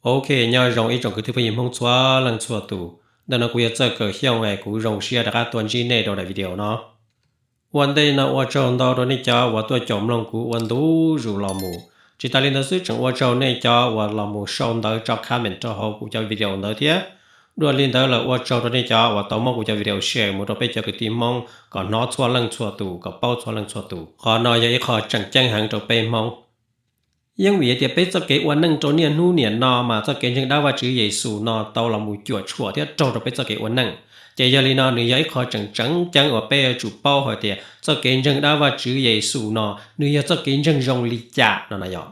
Ok, nyob zoo ib tsoom kwv tij phooj ywg Hmoob txhua leej txhua tus. Ntawm no kuv yog Txawj Kaws Xyooj es kuv zoo siab rov qab tuaj ntsib nej rau daim video no. Ua ntej no ua tsaug ntau rau nej cov uas tuaj caum mloog kuv ua ntu zus los mus. Tsis tas li ntawd xwb tseem ua tsaug nej cov uas los mus sau ntawv tso comment rau hauv kuv cov video ntawd thiab. Dua li ntawd lawm ua tsaug rau nej cov uas tau muab kuv cov video share mus rau peb cov kwv tij Hmoob kom hnov txhua leej txhua tus, kom paub txhua leej txhua tus. Qhov no yog ib qho tseem ceeb heev rau peb Hmoob. Yeej vim hais tias peb txoj kev ua neej rau niaj hnub niam no mas txoj kev ntseeg dab Vajtswv Yexus no tau los mus cuam tshuam thiab raug rau peb txoj kev ua neej. Ces yog li no nws yog ib qho tseem tseem ceeb uas peb yuav tsum paub hais tias txoj kev ntseeg dab Vajtswv Yexus no nws yog txoj kev ntseeg zoo li cas no na yom.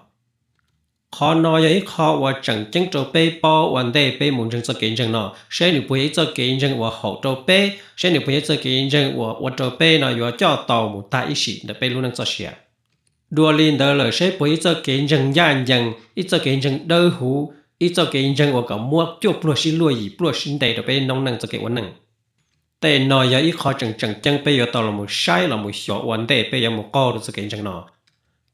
Qhov no yog ib qho uas tseem ceeb rau peb paub ua ntej peb mus ntseeg txoj kev ntseeg no, seb nws puas yog ib txoj kev ntseeg uas haum rau peb, seb nws puas yog ib txoj kev ntseeg uas ua rau peb no yuav coj tau mus tag ib sim ntawm peb lub neej txoj sia. Dua li ntawd lawm seb puas yog ib txoj kev ntseeg ncaj ncees, ib txoj kev ntseeg dawb huv, ib txoj kev ntseeg uas kom muab cuaj pluag sib luag yim pluag sib ntes rau peb noob neej txoj kev ua neej. Tej no yog ib qho tseem tseem ceeb peb yuav tau los mus saib los mus xyuas ua ntej peb yuav mus qaug rau txoj kev ntseeg no.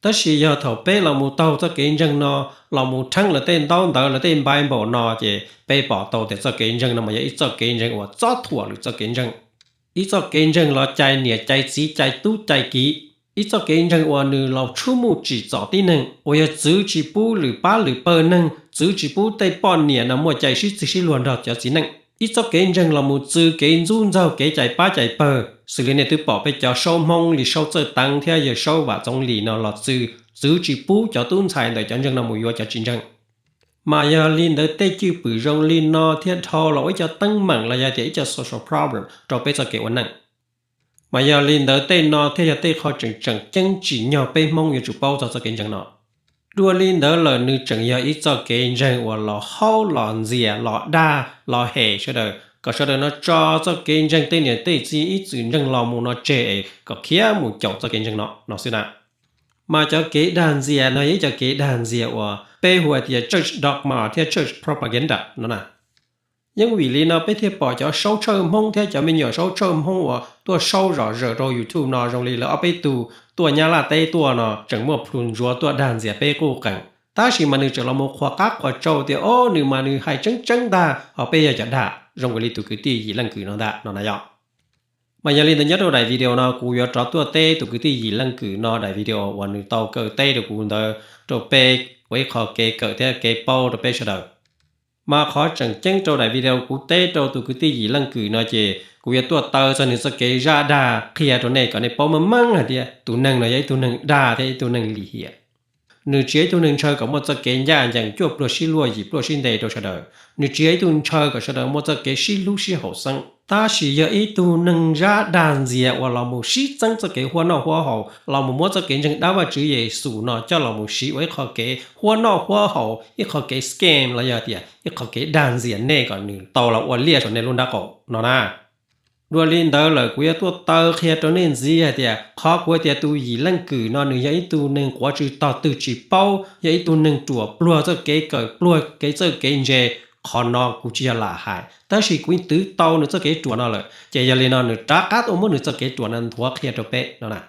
Tab sis yog thaum peb los mus taug txoj kev ntseeg no, los mus rheeb lawv tej ntaub ntawv lawv tej Bible no ces peb pom tau tias txoj kev ntseeg no mas yog ib txoj kev ntseeg uas txob thuam lwm txoj kev ntseeg. Ib txoj kev ntseeg los cais niam cais txiv cais tub cais kiv. Ib txoj kev ntseeg uas nws los tshuab muj tsim txom tib neeg, uas yog txwv tsis pub lwm pab lwm pawg neeg, txwv tsis pub tej poj niam no muaj cai sib txig sib luag nrog cov txiv neej. Ib txoj kev ntseeg los mus txwv kev ntxub ntxaug kev cais pab cais pawg, xws li nej twb pom peb cov saub Hmoob li saub Txawj Teev thiab yawg saub Vam Txoov Lis no los txwv, txwv tsis pub cov tub ntxhais ntawm cov ntseeg no mus yuav cov tsis ntseeg. Mas yog li ntawd tej cwj pwm zoo li no thiaj dhau los ua ib co teeb meem los yog tias ib co social problem rau peb txoj kev ua neej. Mas yog li ntawd tej no thiaj yog tej qho tseem tseem ceeb tsim nyog peb Hmoob yuav tsum paub txog txoj kev ntseeg no. Dua li ntawd lawm nws tseem yog ib txoj kev ntseeg uas los haub los ntxias los dag los hem sawv daws, kom sawv daws no tso txoj kev ntseeg tej niam tej txiv ib txwm ntseeg los mus no tseg es kom khiav mus caum txoj kev ntseeg no no xwb na. Mas cov kev dag ntxias no yog ib co kev dag ntxias uas peb hu tias church dogma thiab church propaganda no na. Yeej vim li no peb thiaj pom cov saub tshawj Hmoob thiab cov me nyuam saub tshawj Hmoob uas tuaj saub zom zaws rau YouTube no zoo li lawv ob peb tug tuaj Nyab Laj teb tuaj no tseem muaj plhus ntsuav tuaj dag ntxias peb quj qeem. Tab sis mas nws tseem los mus qhuas qab qhuas tsau tias o nws mas nws hais tseeb tseeb ntag ho peb yog cov dag zoo li tus kwv tij Yim Leej Kwm no ntag no na yom. Mas yog li ntawd nyob rau daim video no kuv yuav rov tuaj teb tus kwv tij Yim Leej Kwm no daim video uas nws tau kaw teb rau kuv ntawd rau peb ua ib qho kev kawm thiab kev paub rau peb sawv daws. Mas qhov tseem ceeb rau daim video kuv teb rau tus kwv tij Yim Leej Kwm no ces kuv yuav tuaj taw txog nws txoj kev zaj dag qhia rau nej kom nej paub meej meej hais tias tus neeg no yog ib tug neeg dag thiab ib tug neeg lim hiam. Nws tsis yog ib tug neeg ntshaw kom muaj txoj kev ncaj ncees cuaj pluag sib luag yim pluag sib ntes rau sawv daws. Nws tsis yog ib tug ntshaw kom sawv daws muaj txoj kev sib hlub sib haum xeeb. Tab sis yog ib tug neeg zaj dag ntxias uas los mus sib txeeb txoj kev huab noj huab haus, los mus muab txoj kev ntseeg dab Vajtswv Yexus no coj los mus siv ua ib qho kev huab noj huab haus, ib qho kev scam los yog tias ib qho kev dag ntxias nej kom nws tau los ua liaj saum nej lub nrab qaum no na. Dua li ntawd lawm kuv yuav tuaj taw qhia rau nej ntxiv hais tias qhov kuv hais tias tus Yim Leej Kwm no nws yog ib tug neeg quav tsw tog twg tsis paub, yog ib tug neeg ruam pluag txoj kev kawm pluag kev txawj kev ntse, qhov no kuv tsis yog lam hais, tab sis kuv twv tau nws txoj kev ruam no lawm, ces yog li no nws rov qab tuaj muab nws txoj kev ruam no nthuav qhia rau peb no na.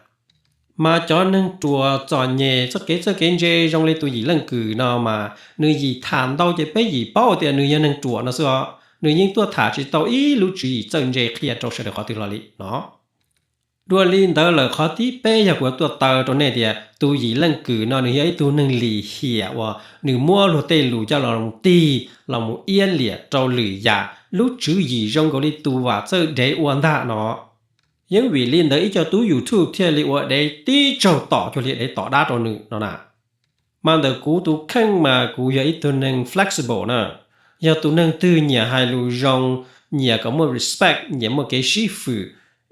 Mas cov neeg ruam txom nyem txoj kev txawj kev ntse zoo li tus Yim Leej Kwm no mas nws yim tham ntau ces peb yim paub tias nws yog neeg ruam no xwb os. Nws yeej tuaj tham tsis tau ib lub tswv yim txawj ntse qhia rau sawv daws qhov twg hlo li no. Dua li ntawd lawm qhov thib peb yog kuv yuav tuaj taw rau nej tias tus Yim Leej Kwm no nws yog ib tug neeg lim hiam uas nws muab luag tej lus coj los mus tig los mus iab liam rau lwm yam lub tswv yim zoo nkaus li tus Vam Txawj Dev ua ntag no. Yeej vim li ntawd ib co tub YouTube thiaj li ua dev tib tsaug tom cuag li dev tom dab rau nws no na. Mas ntawm kuv tus kheej mas kuv yog ib tug neeg flexible na. Yog tus neeg twg nyiam hais lus zoo, nyiam kom muaj respect, nyiam muaj kev sib fwm,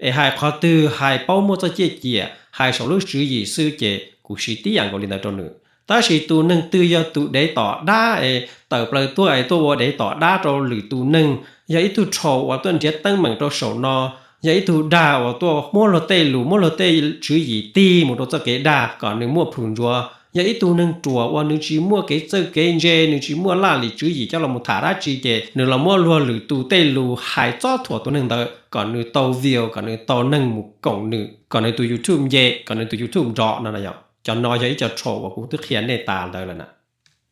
es hais qhov twg hais paub muaj txoj ciaj ciam, hais saum lub tswv yim xwb ces kuv siv tib yam nkaus li ntawd rau nws. Tab sis tus neeg twg yog tus dev tom dab es tawm plaws tuaj es tuaj ua dev tom dab rau lwm tus neeg, yog ib tug rhaum uas tuaj nrhiav teeb meem rau saum no, yog ib tug dag uas tuaj muab luag tej lus muab luag tej tswv yim tig mus rau txoj kev dag kom nws muaj plhus ntsuav, yog ib tug neeg ruam uas nws tsis muaj kev txawj kev ntse, nws tsis muaj laj lim tswv yim coj los mus tham dab tsi ces nws los muab luag lwm tus tej lus hais txob thuam tus neeg ntawd kom nws tau view, kom nws tau neeg mus koom nws, kom nws tus YouTube nce, kom nws tus YouTube nrov no na yom. Cov no yog ib co rhaum uas kuv twb qhia nej tas ntawd lawm na.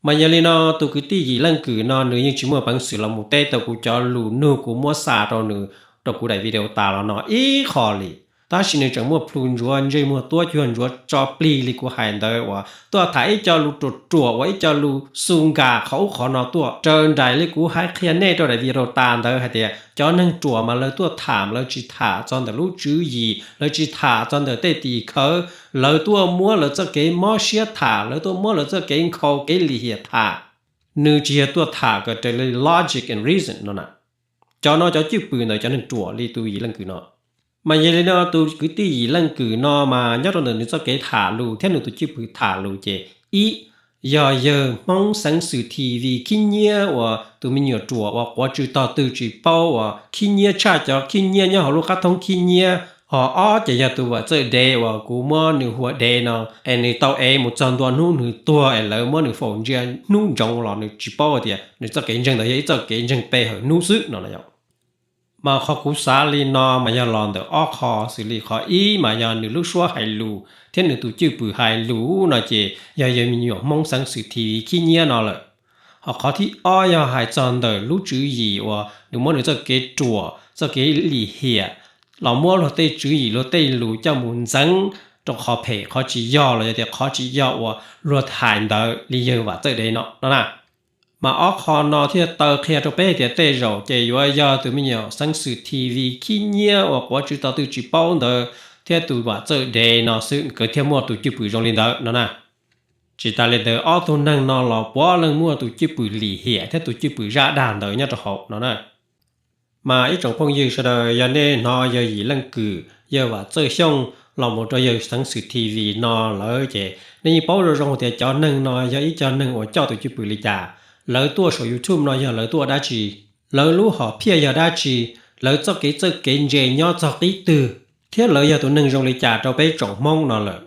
Mas yog li no tus kwv tij Yim Leej Kwm no nws yeej tsis muaj peev xwm los mus teb tau kuv cov lus nug kuv muab xa rau nws rau kuv daim video tas los no ib qho li. Tab sis nws tseem muaj plhu ntsuav ntsej muag tuab cuag ntsuav tso plig li kuv hais ntawd uas tuaj tham ib co lus ruam ruam uas ib co lus xu nkas qhov ub qhov no tuaj raws nraim li kuv hais qhia nej rau daim video tas ntawd hais tias cov neeg ruam mas lawv tuaj tham lawv tsis tham txog ntawm lub tswv yim, lawv tsis tham txog ntawm tej tim khawv, lawv tuaj muab lawv txoj kev mob siab tham, lawv tuaj muab lawv txoj kev nkhaus kev lim hiam tham. Nws tsis yog tuaj tham kom raws li logic and reason no na. Cov no cov cwj pwm ntawm cov neeg ruam li tus Yim Leej Kwm no. Mas yog li no tus kwv tij Yim Leej Kwm no mas nyob rau ntawm nws txoj kev tham lus thiab nws tus cwj pwm tham lus ces ib, yog yawg Hmoob Xeev Xwm T V khib nyiab uas tus me nyuam ruam uas quav tsw tog twg tsis paub uas khib nyiab tshaj cov khib nyiab nyob hauv lub qab thoob khib nyiab. Ho ob ces yog tus Vam Txawj Dev uas kuv muab nws hu ua Dev no es nws tau ev mus txog ntua hnub nws tuag es lawv muab nws faus ntsia hnub ntsoov los nws tsis paub tias nws txoj kev ntseeg ntawd yog ib txoj kev ntseeg pe hawm hnub xwb no na yom. Mas qhov kuv xav li no mas yog los ntawm ob qho, xws li qhov ib mas yog nws lub suab hais lus thiab nws tus cwj pwm hais lus no ces yog yawg me nyuam Hmoob Xeev Xwm T V khib nyiab no lawm. Ho qhov thib ob yog hais txog ntawm lub tswv yim uas nws muab nws txoj kev ruam txoj kev lim hiam los muab luag tej tswv yim luag tej lus coj mus ntxeev rau qhov phem qhov tsis yog los yog tias qhov tsis yog uas luag hais ntawd li yawg Vam Txawj Dev no no na. Mas ob qho no thiaj taw qhia rau peb tias tej zaum ces yuav yog tus me nyuam Xeev Xwm T V khib nyiab uas quav tsw tog twg tsis paub ntawd thiab tus Vam Txawj Dev no xwb nkawd thiaj muaj tus cwj pwm zoo li ntawd no na. Tsis tas li ntawd ob tug neeg no los puav leej muaj tus cwj pwm lim hiam thiab tus cwj pwm zaj dag ntawd nyob rau hauv no na. Mas ib tsoom phooj ywg sawv daws yog nej hnov yawg Yim Leej Kwm, yawg Vam Txawj Xyooj los mus rau yawg Xeev Xwm T V no lawm ces nej yeej paub zoo zoo tias cov neeg no yog ib co neeg uas coj tus cwj pwm li cas, lawv tuaj saum YouTube no yog lawv tuaj dab tsi, lawv lub hom phiaj yog dab tsi, lawv txoj kev txawj kev ntse nyob txog qib twg, thiab lawv yog tus neeg zoo li cas rau peb tsoom Hmoob no lawm.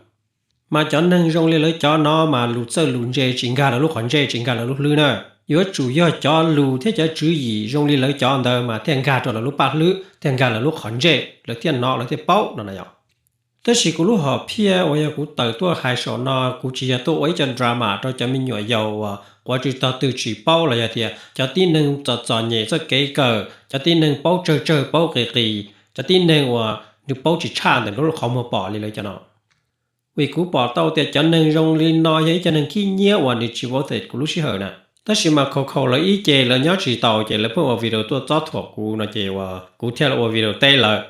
Mas cov neeg zoo li lawv cov no mas lus txawj lus ntse tsis nkag lawv lub qhov ntsej tsis nkag lawv lub hlwb na. Yuav tsum yog cov lus thiab cov tswv yim zoo li lawv cov ntawd mas thiaj nkag rau lawv lub paj hlwb thiaj nkag lawv lub qhov ntsej lawv thiaj hnov lawv thiaj paub no na yom. Tab sis kuv lub hom phiaj uas yog kuv tawm tuaj hais saum no kuv tsis yog tuaj ua ib co drama rau cov me nyuam yaus uas quav tsw tog twg tsis paub los yog tias cov tib neeg txom txom nyem txoj kev kawm, cov tib neeg paub tsawg tsawg paub qis qis, cov tib neeg uas nws paub tsis tshaj ntawm lub qhov muag pom li lawv cov no. Vim kuv pom tau tias cov neeg zoo li no yog ib co neeg khib nyiab uas nws tsis worth it kuv lub sij hawm na. Tab sis mas khaus khaus lawv ib ce lawv nyob tsis taus ces lawv pheej ua video tuaj txob thuam kuv no ces uas kuv thiaj los ua video teb lawv.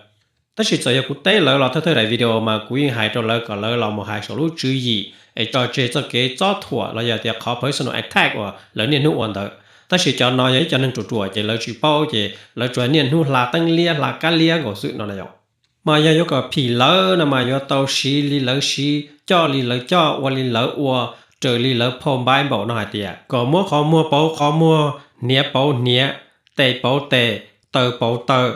Tab sis txawm yog kuv teb lawv los thawj thawj daim video mas kuv yeej hais rau lawv kom lawv los mus hais saum lub tswv yim es tso tseg txoj kev txob thuam los yog tias qhov personal attack uas lawv niaj hnub ua ntawd. Tab sis cov no yog ib co neeg ruam ruam ces lawv tsis paub ces lawv tsuas niaj hnub hla teeb liab hla kab liab nkaus xwb no na yom. Mas yog yuav kom phim lawv no mas yuav tau siv li lawv siv, coj li lawv coj, ua li lawv ua, raws li lawv phau Bible no hais tias kom muab qhov muag pauv qhov muag, hniav pauv hniav, tes pauv tes, taw pauv taw,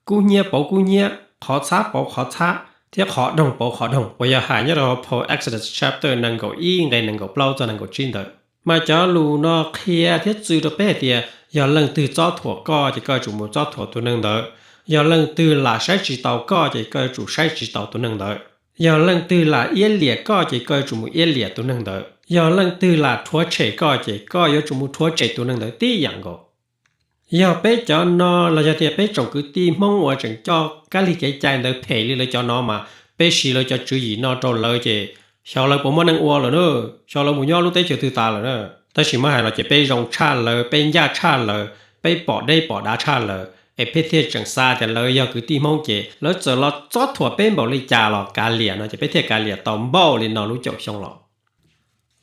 kub hnyiab pauv kub hnyiab, qhov txhab pauv qhov txhab, thiab qhov doog pauv qhov doog uas yog hais nyob rau phau Exodus chapter nees nkaum ib nqe nees nkaum plaub txog nees nkaum tsib ntawd. Mas cov lus no qhia thiab txwv rau peb hais tias yog leej twg txob thuam koj ces koj yuav tsum mus txob thuam tus neeg ntawd. Yog leej twg lam saib tsis taus koj ces koj yuav tsum saib tsis taus tus neeg ntawd. Yog leej twg lam iab liam koj ces koj yuav tsum mus iab liam tus neeg ntawd. Yog leej twg lam rhuav tshem koj ces koj yuav tsum mus rhuav tshem tus neeg ntawd tib yam nkaus. Yog peb cov no los yog tias peb tsoom kwv tij Hmoob uas tseem coj kab lig kev cai ntawd phem li lawv cov no mas peb siv lawv cov tswv yim no rau lawv ces xyov lawv puas muaj neej ua lawm na, xyov lawv mus nyob lub teb chaws twg tas lawm na. Tab sis muab hais los ces peb zoo tshaj lawv, peb ncaj tshaj lawv, peb pom deb pom dav tshaj lawv, es peb thiaj tseem xav tias lawv yog kwv tij Hmoob ces lawv txawm los txob thuam peb npaum li cas los kav liam no ces peb thiaj kav liam tau npaum li no lub caum xyoo los.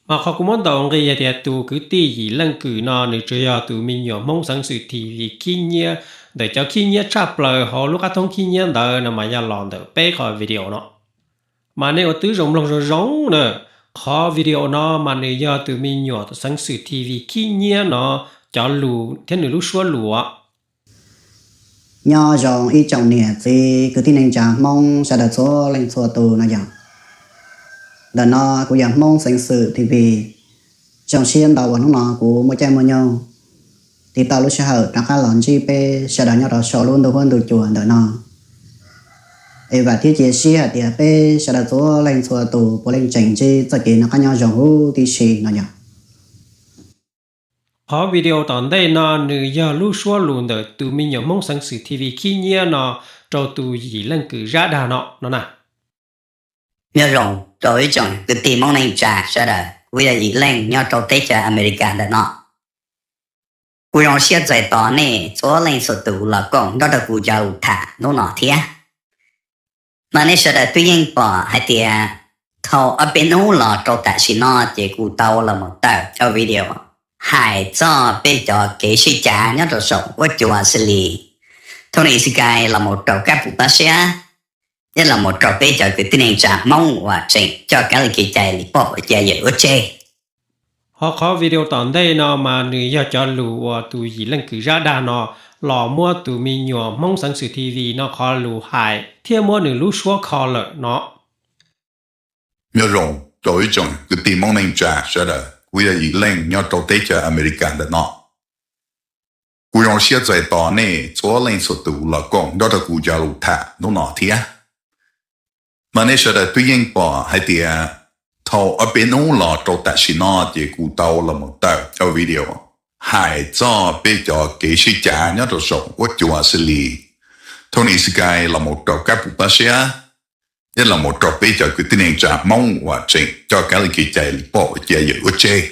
Mas qhov kuv muab ntaus nqi hais tias tus kwv tij Yim Leej Kwm no nws tsuas yog tus me nyuam Hmoob Xeev Xwm T V khib nyiab ntawm cov khib nyiab tshaj plaws hauv lub qab thoob khib nyiab ntawd no mas yog los ntawm peb qhov video no. Mas nej ua tib zoo mloog zoo zoo na, qhov video no mas nws yog tus me nyuam Xeev Xwm T V khib nyiab no cov lus thiab nws lub suab lus. Nyob zoo ib tsoom niam txiv kwv tij neej tsa Hmoob sawv daws txhua leej txhua tus no yog. Ntawm no kuv yog Hmoob Xeev Xwm T V. Zoo siab ntau uas hnub no kuv muaj caij muaj nyoog tiv tau lub sij hawm rov qab los ntsib peb sawv daws nyob rau saum lub ntu huab ntu cua ntawm no. Es vam thiab cia siab hais tias peb sawv daws txhua leej txhua tus puav leej tseem ntsib txoj kev noj qab nyob zoo huv tib si no yog. Qhov video tom ntej no nws yog lub suab lus ntawm tus me nyuam Hmoob Xeev Xwm T V khib nyiab no rau tus yim leej kws zab dag no no na. Nyob zoo rau ib tsoom kwv tij Hmoob neej tsa sawv daws, kuv yog Yim Leej nyob rau teb chaws Amelikas ntawm no. Kuv zoo siab txais tos nej txhua leej txhua tus los koom nrog rau kuv cov lus tham hnub no thiab. Mas nej sawv daws twb yeej pom hais tias thaum ob peb hnub los rau tam sim no ces kuv tau los mus tawm cov video hais txog peb cov kev sib cav nyob rau saum huab cua xws li Tony Sky los mus rau Kab Pum Pab Siab, thiab los mus rau peb cov kwv tij neej tsa Hmoob uas tseem coj kab li kev cai li poj ua cia yawm ua tseg. Ho qhov video tom ntej no mas nws yog cov lus uas tus yim leej kws zab dag no los muab tus me nyuam Hmoob Xeev Xwm T V no qhov lus hais thiab muab nws lub suab kho lawm no. Nyob zoo rau ib tsoom kwv tij Hmoob neej tsa sawv daws, kuv yog Yim Leej nyob rau teb chaws Amelikas ntawm no. Kuv zoo siab txais tos nej txhua leej txhua tus los koom nrog rau kuv cov lus tham hnub no thiab. Mas nej sawv daws twb yeej pom hais tias thaum ob peb hnub los rau tam sim no ces kuv tau los mus tawm cov video hais txog peb cov kev sib cav nyob rau saum huab cua xws li Tony Sky los mus rau Kab Pum Pab Siab, thiab los mus rau peb cov kwv tij neej tsa Hmoob uas tseem coj kab li kev cai li poj ua cia yawm ua tseg.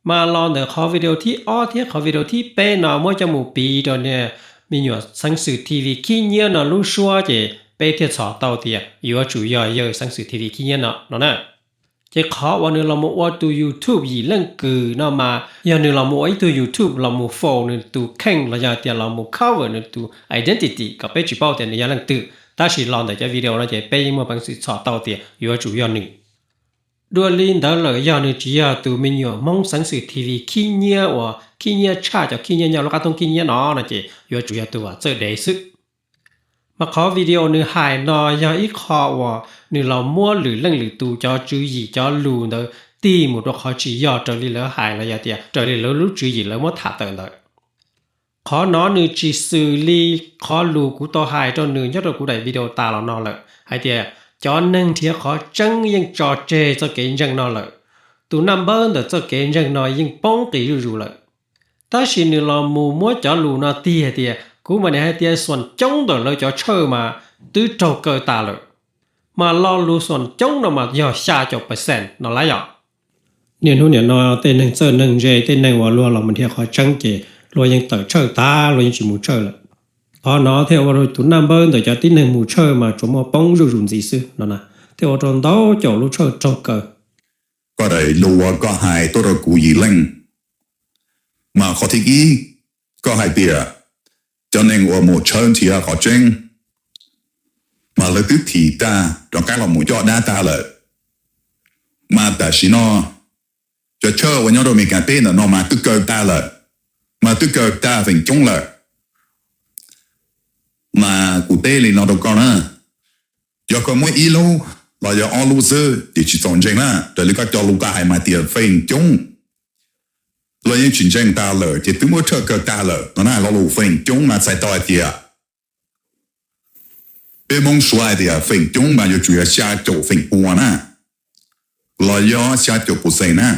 Mas los ntawm qhov video thib ob thiab qhov video thib peb no muab coj mus piv rau niag me nyuam Xeev Xwm T V khib nyiab no lub suab ces peb thiaj txhom tau tias yuav tsum yog yawg Xeev Xwm T V khib nyiab no no na. Ces qhov uas nws los mus ua tus YouTube yim leej kws no mas yog nws los mus ua ib tug YouTube los mus faus nws tus kheej los yog tias los mus cover nws tus identity kom peb tsis paub tias nws yog leej twg. Tab sis los ntawm cov video no ces peb yeej muaj peev xwm txhom tau tias yuav tsum yog nws. Dua li ntawd lawm yog nws tsis yog tus me nyuam Hmoob Xeev Xwm T V khib nyiab uas khib nyiab tshaj cov khib nyiab nyob lub qab thoob khib nyiab no no ces yuav tsum yog tus Vam Txawj Dev xwb. Mas qhov video nws hais no yog ib qho uas nws los muab lwm leej lwm tus cov tswv yim cov lus ntawd tig mus rau qhov tsis yog raws li lawv hais los yog tias raws li lawv lub tswv yim lawv muab tham tawm ntawd. Qhov no nws tsis xws li qhov lus kuv tau hais rau nws nyob rau kuv daim video tas los no lawm hais tias cov neeg nrhiav qhov tseeb yeej tso tseg txoj kev ntseeg no lawm. Tus naj npawb ntawm txoj kev ntseeg no yeej poob qis zuj zus lawm. Tab sis nws los mus muab cov lus no tig hais tias kuv mam li hais tias xoom coob ntawm lawv cov tshawj mas twb raug kaw tas lawm. Mas lo lus xoom coob no mas yog xya caum percent no lawm yom. Niaj hnub niam no tej neeg txawj neeg ntse tej neeg uas luag los mus nrhiav qhov tseeb ces luag yeej tawm tshawj tag luag yeej tsis mus tshawj lawm. Qhov no thiaj ua rau tus naj npawb ntawm cov tib neeg mus tshawj mas tsuas muaj poob zuj zus ntxiv xwb no na, thiaj ua rau ntau caum lub tshawj raug kaw. Koj daim lus uas koj hais tuaj rau kuv Yim Leej, mas qhov thib ib, koj hais tias cov neeg uas mus tshawb nrhiav qhov tseeb mas lawv twb thim tag rov qab los mus coj dab tag lawm. Mas tam sim no cov tshawj uas nyob rau Amelikas teb ntawm no mas twb kaw tag lawm, mas twb kaw tag feem coob lawm. Mas kuv teb li no rau koj na, yog koj muab ib lub los yog ob lub xwb ces tsis txaus ntseeg na, raws li koj cov lus koj hais mas tias feem coob los yeej tsis ntseeg tag lawm ces twb muab tshawj kaw tag lawm no na. Lo lus feem coob mas txhais tau hais tias peb Hmoob Suav hais tias feem coob mas yuav tsum yog xya caum feem pua na, los yog xya caum percent na.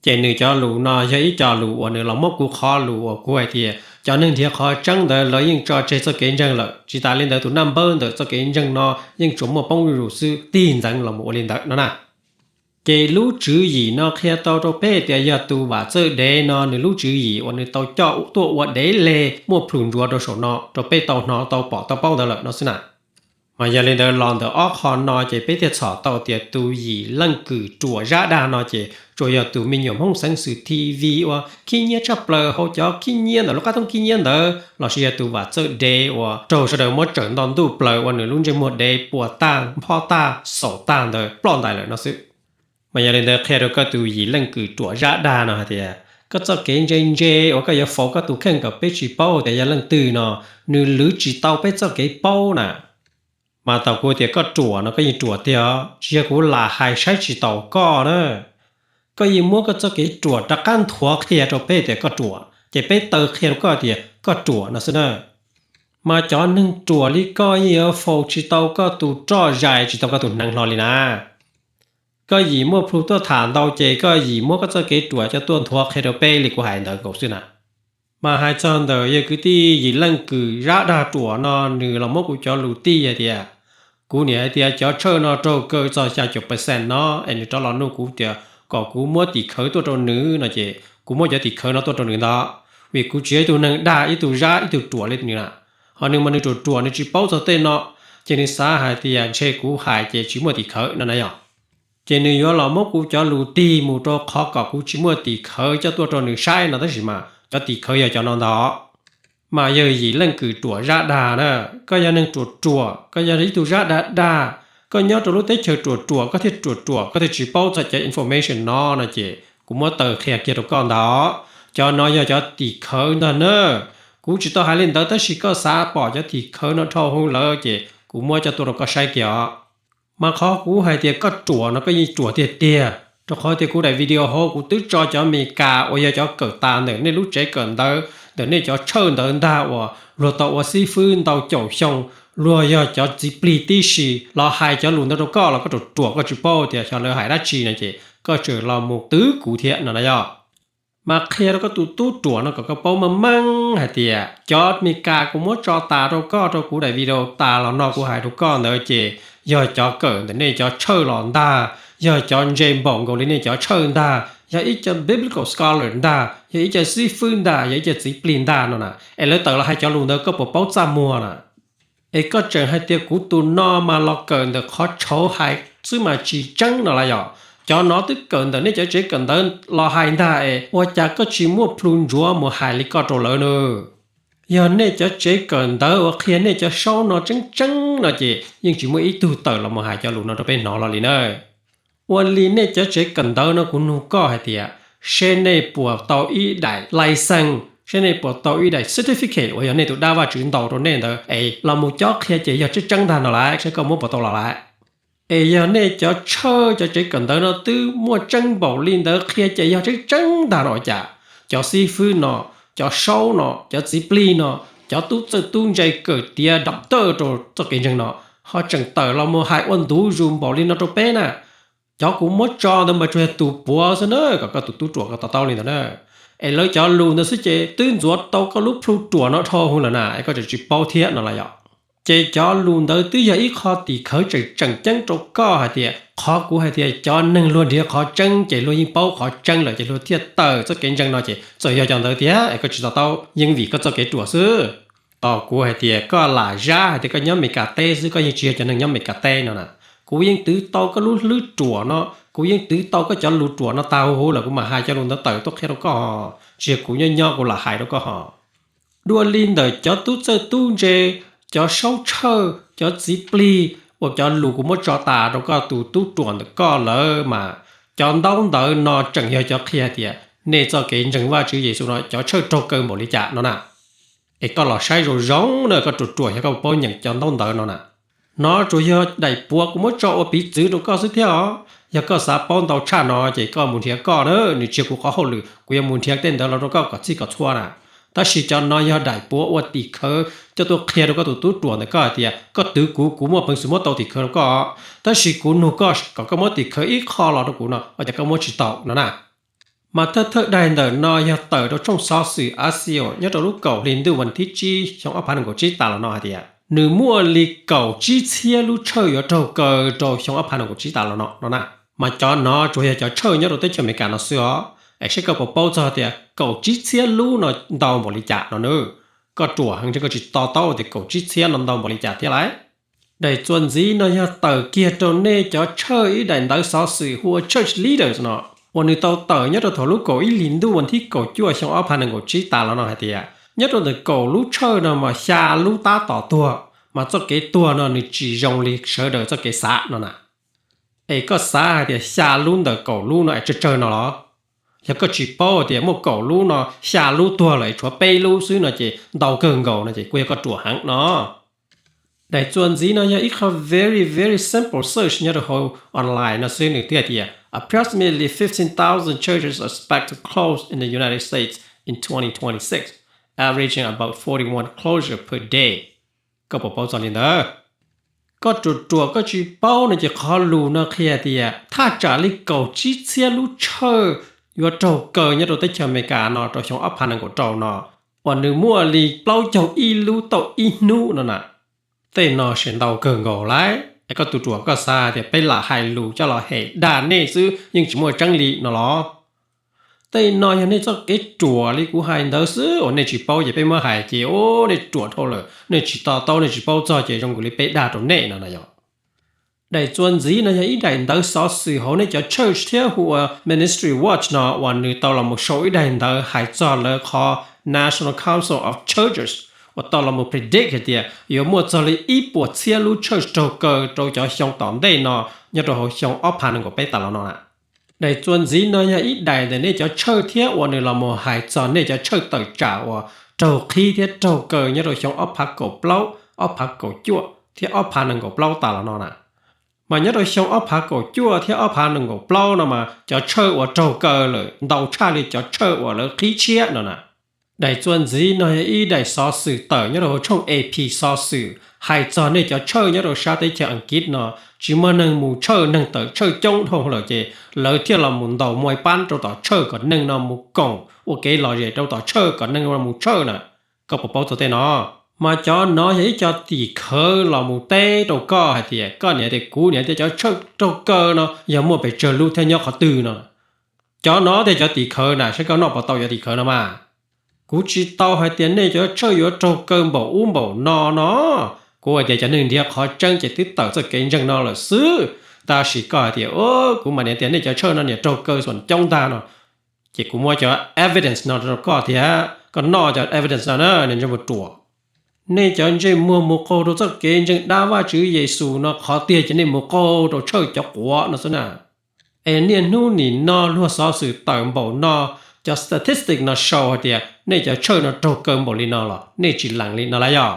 Ces nws cov lus no yog ib co lus uas nws los muab kuv qhov lus uas kuv hais tias cov neeg nrhiav qhov tseeb ntawd lawv yeej tso tseg txoj kev ntseeg lawm, tsis tas li ntawd tus naj npawb ntawm txoj kev ntseeg no yeej tsuas muaj poob zuj zus xwb, tig ntxeev los mus ua li ntawd no na. Ces lub tswv yim no qhia tau rau peb tias yog tus Vam Txawj Dev no nws lub tswv yim uas nws tau coj tuaj ua dev leg muaj plhus ntsuav rau saum no rau peb tau hnov tau pom tau paub ntawd lawm no xwb na. Mas yog li ntawd los ntawm ob qho no ces peb thiaj txhom tau tias tus yim leej kws ruam zab dag no ces tsuas yog tus me nyuam Hmoob Xeev Xwm T V uas khib nyiab tshaj plaws hauv cov khib nyiab ntawm lub qab thoob khib nyiab ntawd lossis yog tus Vam Txawj Dev uas raug sawv daws muab tsawm nto ntuj plaws ua nws lub ntsej muag dev puas tag nphob tag xaum tag ntawd ploj ntais lawm no xwb. Mas yog li ntawd qhia rau koj tus yim leej kws ruam zab dag no hais tias koj txoj kev ntse ntse uas koj yuav faus koj tus kheej kom peb tsis paub tias yog leej twg no, nws lwv tsis tau peb txoj kev paub na. Mas thaum kuv tias koj ruam no koj yeej ruam tiag, tsis yog kuv lam hais saib tsis taus koj na. Koj yeej muab koj txoj kev ruam rov qab nthuav qhia rau peb tias koj ruam, ces peb taw qhia rau koj tias koj ruam no xwb na. Mas cov neeg ruam li koj yeej yuav faus tsis tau koj tus roj zais tsis tau koj tus hneev hlo li na. Koj yim muaj plhu tuaj tham ntau ces koj yim muab koj txoj kev ruam coj tuaj nthuav qhia rau peb li kuv hais ntawd nkaus xwb na. Mas hais txog ntawm yawg kwv tij Yim Leej Kws zab dag ruam no, nws los muab kuv cov lus tij hais tias, kuv niam hais tias cov tshawj no raug kaw txog xya caum percent no, es nws rov los nug kuv tias kom kuv muab tim khawv tuaj rau nws no ces kuv muab cov tim khawv no tuaj rau nws ntag, vim kuv tsis yog ib tug neeg dag, ib tug zab, ib tug ruam li nws na. Ho nws mas nws ruam ruam, nws tsis paub txog tej no, ces nws xav hais tias ntshe kuv hais ces tsis muaj tim khawv no na yom. Ces nws yuav los muab kuv cov lus tig mus rau qhov kom kuv tsis muaj tim khawv coj tuaj rau nws saib no, tab sis mas cov tim khawv yog cov no ntag. Mas yawg Yim Leej Kws ruam zab dag na, koj yog neeg ruam ruam, koj yog ib tug zab dag dag, koj nyob rau lub teb chaws ruam ruam, koj thiaj ruam ruam, koj thiaj tsis paub txog cov information no no ces kuv muab taw qhia kiag rau koj ntag. Cov no yog cov tim khawv ntag na. Kuv tsis tau hais li ntawd tab sis koj xav pom cov tim khawv no dhau hwv lawm ces kuv muab coj tuaj rau koj saib kiag os. Mas qhov kuv hais tias koj ruam no koj yeej ruam tiag tiag, rau qhov tias kuv daim video hauv kuv twb tso cov Amelikas uas yog cov kawm tas ntawm nej lub tsev kawm ntawv, ntawm nej cov tshawj ntawv ntag uas luag tau ua xib fwb ntau caum xyoo, luag yog cov txiv plig tib si los hais cov lus ntawd rau koj los koj ruam ruam koj tsis paub tias xyov lawv hais dab tsi no ces koj tseem los mus twv kuv thiab no na yom. Mas qhia rau koj tus tub ruam no kom koj paub meej meej hais tias cov Amelikas kuv muab tso tas rau koj rau kuv daim video tas los no kuv hais rau koj ntawd ces yog cov kawm ntawm nej cov tshawj los ntag, yog cov ntse npaum nkaus li nej cov tshawj ntag, yog ib co biblical scholar ntag, yog ib co xib fwb ntag, yog ib co txiv plig ntag no na, es lawv tawm los hais cov lus ntawd koj puas paub txaj muag na? Es koj tseem hais tias kuv tus no mas los kawm ntawm qhov tshauv hais xwb mas tsis tseeb no las yom? Cov no twb kawm ntawm nej cov tsev kawm ntawv los hais ntag es ua cas koj tsis muaj plhu ntsuav mus hais li koj rau lawv na? Yog nej cov tsev kawm ntawv uas qhia nej cov saub no tseeb tseeb no ces yeej tsis muaj ib tug tawm los mus hais cov lus no rau peb hnov los li na. Ua li nej cov tsev kawm ntawv no kuv nug koj hais tias, seb nej puas tau ib daim license, seb nej puas tau ib daim certificate uas yog nej tus dab Vajtswv ntaus rau nej ntawd es los mus cob qhia ces yog tseeb tseeb ntag no lawm, seb koj muab puas tau los lawm. Es yog nej cov tshawj cov tsev kawm ntawv no twb muaj tseeb npaum li ntawd qhia ces yog tseeb tseeb ntag no ua cas cov xib fwb no, cov saub no, cov txiv plig no, cov tub txawj tub ntse kawm tiav doctor rau txoj kev ntseeg no ho tseem tawm los mus hais ua ntu zus npaum li no rau peb na? Cov kuv muab tso ntawd mas tsuas yog tus puav xwb na, kom koj tus tub ruam koj to taub li ntawd na. Es lawv cov lus ntawd xwb ces twb ntxuav tau koj lub plhu ruam no dhau hwv lawm na, es koj tseem tsis paub thiab no las yom? Ces cov lus ntawd twb yog ib qho tim khawv tseem tseem ceeb rau koj hais tias qhov kuv hais tias cov neeg luag nrhiav qhov tseeb ces luag yeej paub qhov tseeb lawm ces luag thiaj tawm txoj kev ntseeg no ces txawm yog cov ntawd tiag es koj tsis to taub yeej vim koj txoj kev ruam xwb. Tos kuv hais tias koj lam zab hais tias koj nyob Meskas teb xwb, koj yeej tsis yog cov neeg nyob Meskas teb no na. Kuv yeej twv tau koj lub hlwb ruam no, kuv yeej twv tau koj cov lus ruam no tag huv huv lawm kuv mam hais cov lus ntawd tawm tuaj qhia rau koj hos, tsis yog kuv nyob nyob kuv lam hais rau koj hos. Dua li ntawm cov tub txawj tub ntse, cov saub tshawj, cov txiv plig uas cov lus kuv muab tso tas rau koj tus tub ruam ntawm koj lawm mas, cov ntaub ntawv no tseem yog cov qhia tias nej txoj kev ntseeg Vajtswv Yexus no cov tshawj raug kaw npaum li cas no na. Es koj los saib zoo zoo na, koj ruam ruam yog koj paub nyeem cov ntaub ntawv no na. No tsuas yog daim puav kuv muab tso ua piv txwv rau koj xwb thiab os. Yog koj xav paub ntau tshaj no ces koj mus nrhiav koj na, nws tsis yog kuv qhov hauj lwm kuv yuav mus nrhiav tej ntawd los rau koj kom txhij kom txhua na. Tab sis cov no yog daim puav ua tim khawv coj tuaj qhia rau koj tus tub ruam ntawm koj hais tias koj twv kuv, kuv muaj peev xwm muab tau tim khawv rau koj. Tab sis kuv nug koj kom koj muab tim khawv ib qho los rau kuv no ua cas koj muab tsis tau no na. Mas thawj thawj daim ntawm no yog tawm rau tshooj xov xwm Axios nyob rau lub kaum hli ntuj vas thib tsib xyoo ob phav nees nkaum tsib tas los no hais tias nws muaj li kaum tsib txhiab lub tshawj yuav raug kaw rau xyoo ob phav nees nkaum tsib tas los no no na. Mas cov no tsuas yog cov tshawj nyob rau teb chaws Amelikas no xwb os. Es seb koj puas paub txog tias kaum tsib txhiab lub no ntau npaum li cas no na. Koj ruam heev ntshe koj tsis to taub tias kaum tsib txhiab no ntau npaum li cas thiab lauj. Daim txuas ntxiv no yog tawm kiag rau nej cov tshawj ib daim ntawv xov xwm hu ua Church Leaders no, uas nws tau tawm nyob rau thaum lub kaum ib hlis ntuj vas thib kaum cuaj xyoo ob phav nees nkaum tsib tas los no hais tias nyob rau ntawm kaum lub tshawj no mas xya lub tab tom tuag, mas txoj kev tuag no nws tsis zoo li sawv daws txoj kev xav no na. Es koj xav hais tias xya lub ntawm kaum lub no es tsawg tsawg no los? Yog koj tsis paub tias muaj kaum lub no xya lub tuag lawm es tshuav peb lub xwb no ces ntau kawg nkaus no ces kuj yog koj ruam heev no. Daim txuas ntxiv no yog ib qho very very simple search nyob rau hauv online no xwb, nws twb hais tias approximately fifteen thousand churches are expect to close in the United States in twenty twenty-six, averaging about forty-one closure per day. Koj puas paub txog li ntawd? Koj ruam ruam koj tsis paub no ces qhov lus no qhia tias thaj tsam li kaum tsib txhiab lub tshawj yuav raug kaw nyob rau teb chaws Amelikas no rau xyoo ob phav nees nkaum rau no, uas nws muaj li plaub caug ib lub tauj ib hnub no na. Tej no sis ntau kawg nkaus lawm es koj tus ruam koj xav tias peb lam hais lus coj los hem dag nej xwb yeej tsis muaj tseeb li no los? Tej no yog nej txoj kev ruam li kuv hais ntawd xwb uas nej tsis paub ces peb muab hais ces nej ruam dhau lawm, nej tsis to taub nej tsis paub txog ces zoo nkaus li peb dag rau nej no na yog. Daim txuas ntxiv no yog ib daim ntawv xov xwm hauv nej cov church thiab hu ua Ministry Watch no uas nws tau los mus sau ib daim ntawv hais txog lawv qhov National Council of Churches uas tau los mus predict hais tias yuav muaj txog li ib puas txhiab lub church raug kaw rau cov xyoo tom ntej no nyob rau hauv xyoo ob phav nees nkaum peb tas los no na. Daim txuas ntxiv no yog ib daim ntawm nej cov church thiab uas nws los mus hais txog nej cov church tawm tsam uas raug qhib thiab raug kaw nyob rau xyoo ob phav kaum plaub, ob phav kaum cuaj thiab ob phav nees nkaum plaub tas los no na. Mas nyob rau xyoo ob phav kaum cuaj thiab ob phav nees nkaum plaub no mas cov church uas raug kaw lawm ntau tshaj li cov church uas lawv qhib tshiab no na. Daim txuas ntxiv no yog ib daim xov xwm tawm nyob rau hauv tshooj A P xov xwm hais txog nej cov church nyob rau sab teb chaws Askiv no tsis muaj neeg mus church, neeg tawm church coob dhau lawm ces lawv thiaj los mus ntaus mos pab rau tom church kom neeg no mus koom ua kev lom zem rau tom church kom neeg no mus church na. Koj puas paub txog tej no? Mas cov no yog ib co tim khawv los mus teb rau koj hais tias koj niam tias kuv niam tias cov church raug kaw no yog muaj pes tsawg lub thiab nyob qhov twg no. Cov no tias cov tim khawv na, saib koj noj puas tau cov tim khawv no mas. Kuv tsis tau hais tias nej cov church yuav raug kaw npaum ub npaum no no. Kuv hais tias cov neeg nrhiav qhov tseeb ces twb tawm txoj kev ntseeg no lawm xwb. Tab sis koj hais tias kuv mas niam tias nej cov church no niam raug kaw xom coob ntag no, ces kuv muab cov evidence no rau koj thiab koj noj cov evidence no na, nej ntsej muag ruam. Nej cov ntsej muag mus qaug rau txoj kev ntseeg dab Vajtswv Yexus no qhov tiag ces nej mus qaug rau church cov quav no xwb na. Es niaj hnub nim no luag xov xwm tawm npaum no, cov statistic no sau hais tias nej cov church no raug kaw npaum li no los nej tsis lees li no lawm yog?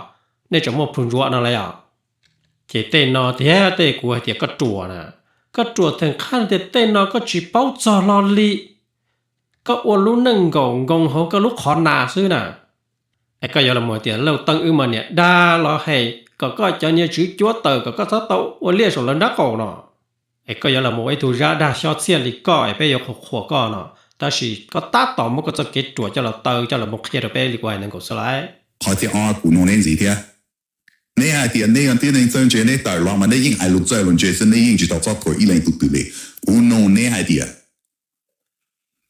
Nej tseem muaj plhu ntsuav no lawm yog? Ces tej no thiab tej kuv hais tias koj ruam na, koj ruam theem qhaj tias tej no koj tsis paub txog hlo li. Koj ua lub neej nkaum nkoos hauv koj lub qhov nas xwb na. Es koj yuav los mus tias Lauj Teeb wb mas niam dag los hem kom koj cov niag tswv cuab tawm kom koj txhob tau ua liaj saum lawv nrab qaum no. Es koj yuav los mus ua ib tug zab dag xyob txhiaj li koj es peb yuav qhuas qhuas koj no. Tab sis koj tab tom muab koj txoj kev ruam coj los taw coj los mus qhia rau peb li kuv hais ntawd nkaus xwb lauj. Qhov thib ob kuv nug neb ntxiv thiab. Neb hais tias neb yog tib neeg txawj ntse, neb tawm los mas neb yeej hais lus txawj lus ntse xwb, neb yeej tsis tau txob thuam ib leej tus twg li. Kuv nug neb hais tias,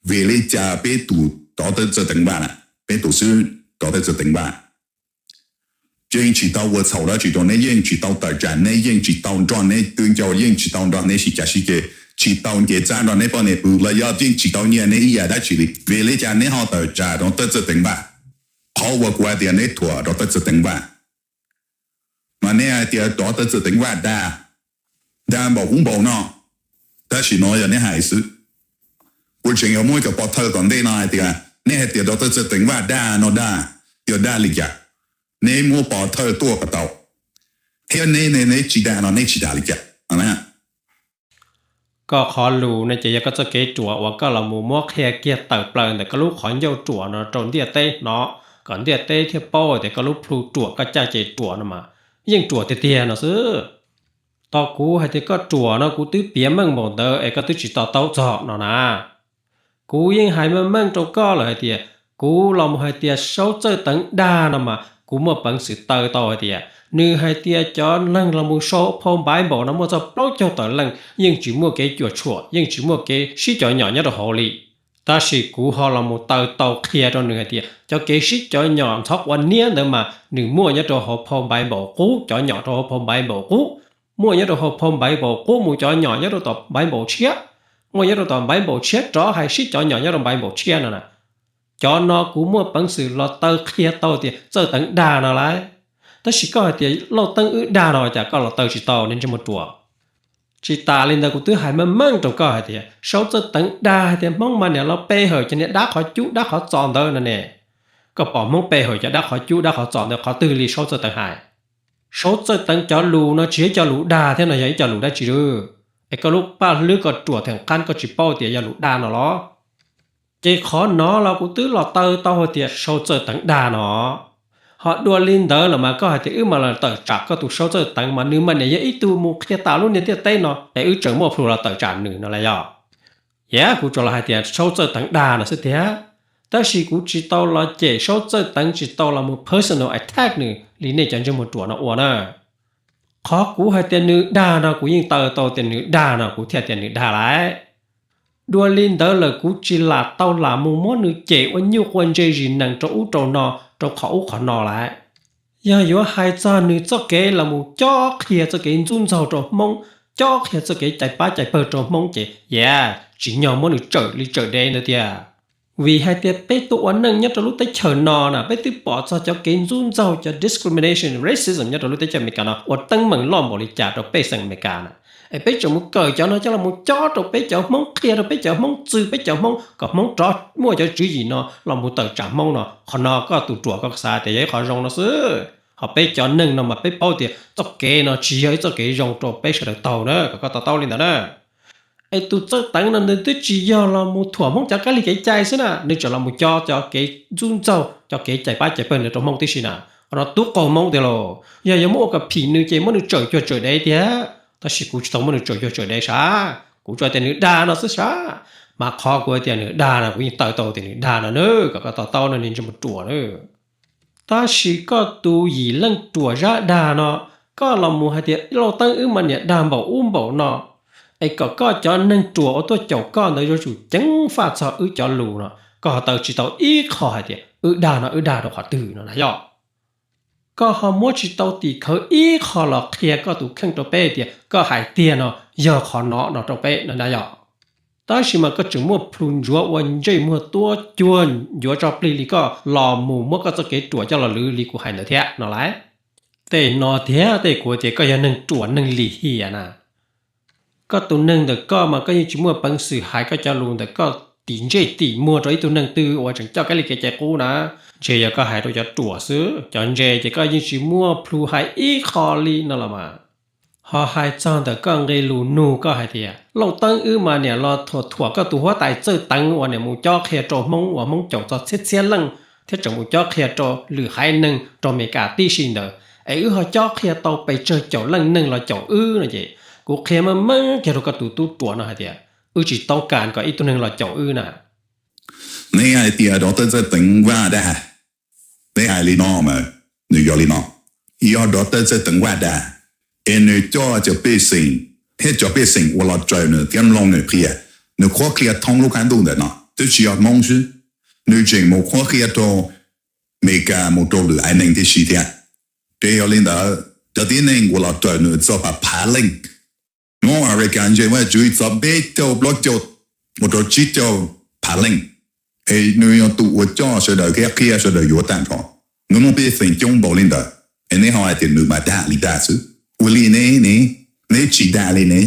vim li cas peb tus rov tawm txawj teev vaj na, peb tus xib rov tawm txawj teev vaj yeej tsis tau ua txhaum dab tsi rau neb, yeej tsis tau tawm tsam neb, yeej tsis tau nrog neb twb ncauj, yeej tsis tau nrog neb sib cav sib ceg, tsis tau nce txaj nrog neb poj niam pw los yog yeej tsis tau nyiag neb ib yam dab tsi li. Vim li cas neb ho tawm tsam rov tawm txawj teev vaj? Qhov uas kuv hais tias neb thuam rov tawm txawj teev vaj, mas neb hais tias rov tawm txawj teev vaj dag, dag npaum ub npaum no. Tab sis no yog neb hais xwb. Kuv tseem yuav muab cov pov thawj tom ntej no hais tias neb hais tias rov tawm txawj teev vaj dag no dag, yog dag li cas? Neb muab pov thawj tuaj kom tau. Thiab neb ne, neb tsis dag no neb tsis dag li cas? Koj qhov lus no ces yog koj txoj kev ruam uas koj los mus muab qhia kiag tawm plaws ntawm koj lub qhov ncauj ruam no rau ntiaj teb hnov, kom ntiaj teb thiaj paub tias koj lub plhu ruam koj caj ces ruam no mas yeej ruam tiag tiag no xwb. Tos kuv hais tias koj ruam no kuv twb piav meej npaum ntawd es koj twb tsis to taub txog no na. Kuv yeej hais meej meej rau koj lawm hais tias kuv los mus hais tias Saub Txawj Teev dag no mas kuv muaj peev xwm taw tau hais tias nws hais tias cov neeg los mus sau phau Npaiv Npaum no muaj txog plaub caug tawm leej yeej tsis muaj kev cuam tshuam, yeej tsis muaj kev sib cov nyom nyob rau hauv li. Tab sis kuv ho los mus taw tau qhia rau nws hais tias cov kev sib cov nyom ntxhov quav niab ntawd mas nws muaj nyob rau hauv phau Npaiv Npaum qub, cov nyom rau hauv phau Npaiv Npaum qub, muaj nyob rau hauv phau Npaiv Npaum qub mus cov nyom nyob rau tom Npaiv Npaum tshiab, muaj nyob rau tom Npaiv Npaum tshiab rov hais sib cov nyom nyob rau Npaiv Npaum tshiab no na. Cov no kuv muaj peev xwm los taw qhia tau tias Txawj Teev dag no lauj. Tab sis koj hais tias Lauj Teeb wb dag no cas koj los taw tsis tau ne ntsej muag ruam? Tsis tas li ntawd kuv twb hais meej meej rau koj hais tias Saub Txawj Teev dag hais tias Hmoob mas niam los pe hawm cov niag dab qhov cub dab qhov txos ntawd no ne. Koj pom Hmoob pe hawm cov dab qhov cub dab qhov txos ntawd qhov twg li Saub Txawj Teev hais? Saub Txawj Teev cov lus no tsis yog ib co lus dag thiab no yog ib co lus dab tsi lwm? Es koj lub paj hlwb koj ruam theem qab koj tsis paub tias yog lus dag no los? Ces qhov no los kuv twb los taw tau hais tias Saub Txawj Teev dag no. Ho dua li ntawd los mas koj hais tias wb mam los tawm tsam koj tus Saub Txawj Teev mas nws mas niam yog ib tug mus qhia tas lub niag ntiaj teb no es wb tseem muaj plhus los tawm tsam nws no las yog? Yog, kuv tsuas los hais tias Saub Txawj Teev dag no xwb tiag, tab sis kuv tsis tau los cem Saub Txawj Teev, tsis tau los mus personal attack nws li nej cov ntsej muag ruam no ua na. Qhov kuv hais tias nws dag no kuv yeej taw tau tias nws dag no kuv thiaj tias nws dag lawm. Dua li ntawd lawm kuv tsis lam tau lam mus muab nws cem ua nyuj quav ntse zis nees rau ub rau no, rau qhov ub qhov no lawm. Yog yuav hais txog nws txoj kev los mus cob qhia txoj kev ntxub ntxaug rau Hmoob, cob qhia txoj kev cais pab cais pawg rau Hmoob ces yog tsim nyog muab nws tsawm li tsawm dev ntawd tiag. Vim hais tias peb tuaj ua neej nyob rau lub teb chaws no na peb twb pom txog cov kev ntxub ntxaug, cov discrimination, racism nyob rau lub teb chaws Amelikas no ua teeb meem loj npaum li cas rau pej xeem Amelikas na. Es peb tseem mus kawm cov no coj los mus cob rau peb cov Hmoob, qhia rau peb cov Hmoob, txwv peb cov Hmoob kom Hmoob rov muaj cov tswv yim no los mus tawm tsam Hmoob no, qhov no koj tus ruam koj xav tias yog ib qho zoo no xwb. Ho peb cov neeg no mas peb paub tias txoj kev no tsis yog ib txoj kev zoo rau peb sawv daws taug na, kom koj to taub li ntawd na. Es tus Txawj Teev no nws twb tsis yog los mus thuam Hmoob cov kab lig kev cai xwb na, nws tseem los mus cob cov kev ntxub ntxaug, cov kev cais pab cais pawg ntawd rau Hmoob tib si na. Qhov no tub qaug Hmoob tiag lauj. Yog yuav muab ua kom phim nws ces muab nws tsawm cuag tsawm dev tiag, tab sis kuv tsis tau muab nws tsawm cuag tsawm dev sav, kuv tsuas tias nws dag no xwb sav. Mas qhov kuv tias nws dag no kuv yeej taw tau tias nws dag no na, kom koj to taub no niag ntsej muag ruam na. Tab sis koj tus yim leej ruam zab dag no, koj los mus hais tias Lauj Teeb wb mas niam dag npaum ub npaum no, es kom koj cov neeg ruam uas tuaj caum koj ntawd yuav tsum ceev faj txog wb cov lus no, koj ho taw tsis tau ib qho hais tias wb dag no wb dag rau qhov twg no na yog? Koj ho muab tsis tau tim khawv ib qho los qhia koj tus kheej rau peb tias koj hais tiag no yog qhov no no rau peb no na yog? Tab sis mas koj tseem muaj plhus ntsuav ua ntsej muag tuab cuag ncuav tso plig li koj los mus muab koj txoj kev ruam coj los lwv li kuv hais ntawd thiab no lauj. Tej no thiab tej kuv tias koj yog neeg ruam neeg lim hiam na. Koj tus neeg ntawm koj mas koj yeej tsis muaj peev xwm hais koj cov lus ntawm koj tim ntsej tim muag rau ib tug neeg twg uas tseem coj kab lis kev cai qub na. Ntshe yog koj hais rau cov ruam xwb, cov ntse ces koj yeej tsis muaj plhus hais ib qho li no los mas. Ho hais txog ntawm koj nqe lus nug koj hais tias Lauj Teeb wb mas niam los thuam thuam koj tus huab tais Txawj Teev uas niam mus cob qhia rau Hmoob uas Hmoob caum txog txhiab txhiab leej thiab tseem mus cob qhia rau lwm haiv neeg rau Amelikas tib si ntawd, es wb ho cob qhia tau pes tsawg caum leej neeg los caum wb no ces kuv qhia meej meej kiag rau koj tus tub ruam no hais tias wb tsis toob kas kom ib tug neeg los caum wb na. Neb hais tias Doctor Txawj Teev vaj dag, neb hais li no mas nws yog li no. Yog Doctor Txawj Teev vaj dag es nws coj cov pej xeem thiab cov pej xeem uas los raws nws thiab mloog nws qhia, nws qhuab qhia thoob lub qab ntuj ntawm no twb tsis yog Hmoob xwb, nws tseem mus qhuab qhia rau Amelikas mus rau lwm haiv neeg tib si thiab. Ces yog li ntawd cov tib neeg uas los raws nws txog phav phav leej, North America ntse vaj tswv txog peb caug plaub caug mus rau tsib caug phav leej, es nws yog tus uas coj sawv daws thiab qhia sawv daws yuav tag nrho. Nws muaj pej xeem coob npaum li ntawd, es neb ho hais tias nws mas dag li dag xwb. Ua li neb ne, neb tsis dag li ne.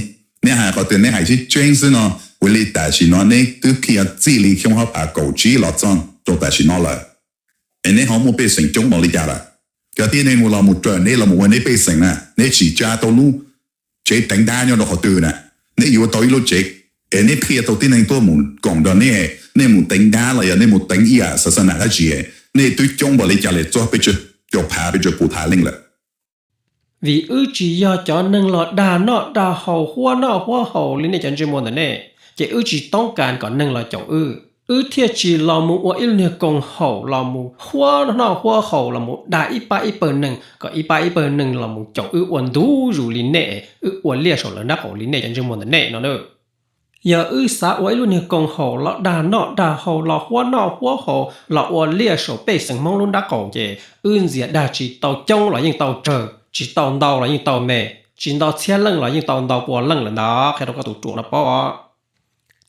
Neb hais qhov tias neb hais tseeb tseeb xwb no, ua li tam sim no neb twb qhia txij li xyoo ob phav kaum tsib los txog rau tam sim no lawm, es neb ho muaj pej xeem coob npaum li cas lawm? Cov tib neeg mus los mus raws neb los mus ua neb pej xeem na, neb tsim tsa tau lub tsev teev dab nyob rau qhov twg na? Neb yuav tau ib lub tsev, es neb qhia tau tib neeg tuaj mus koom nrog neb, neb mus teev dab los yog neb mus teev ib yam xav xav nam dab tsi, neb twb coob npaum li cas li txog peb caug phav peb caug pua phav leej lawm. Vim wb tsis yog cov neeg los dag noj dag haus huab noj huab haus li nej cov ntsej muag ntawm nej, ces wb tsis toob kas kom neeg los caum wb. Wb thiaj tsis los mus ua ib lub niag koom haum los mus huab noj huab haus los mus dag ib pab ib pawg neeg kom ib pab ib pawg neeg los mus caum wb ua ntu zus li nej, wb ua liaj saum lawv nrab qaum li nej cov ntsej muag ntawm nej no na. Yog wb xav ua ib lub niag koom haum los dag noj dag haus los huab noj huab haus los ua liaj saum pej xeem Hmoob lub nrab qaum ces wb ntxias dag tsis tau coob los yeej tau tsawg, tsis tau ntau los yeej tau me, tsis ntau txhiab leej los yeej tau ntau pua leej lawm ntag, qhia rau koj tus ruam no paub os.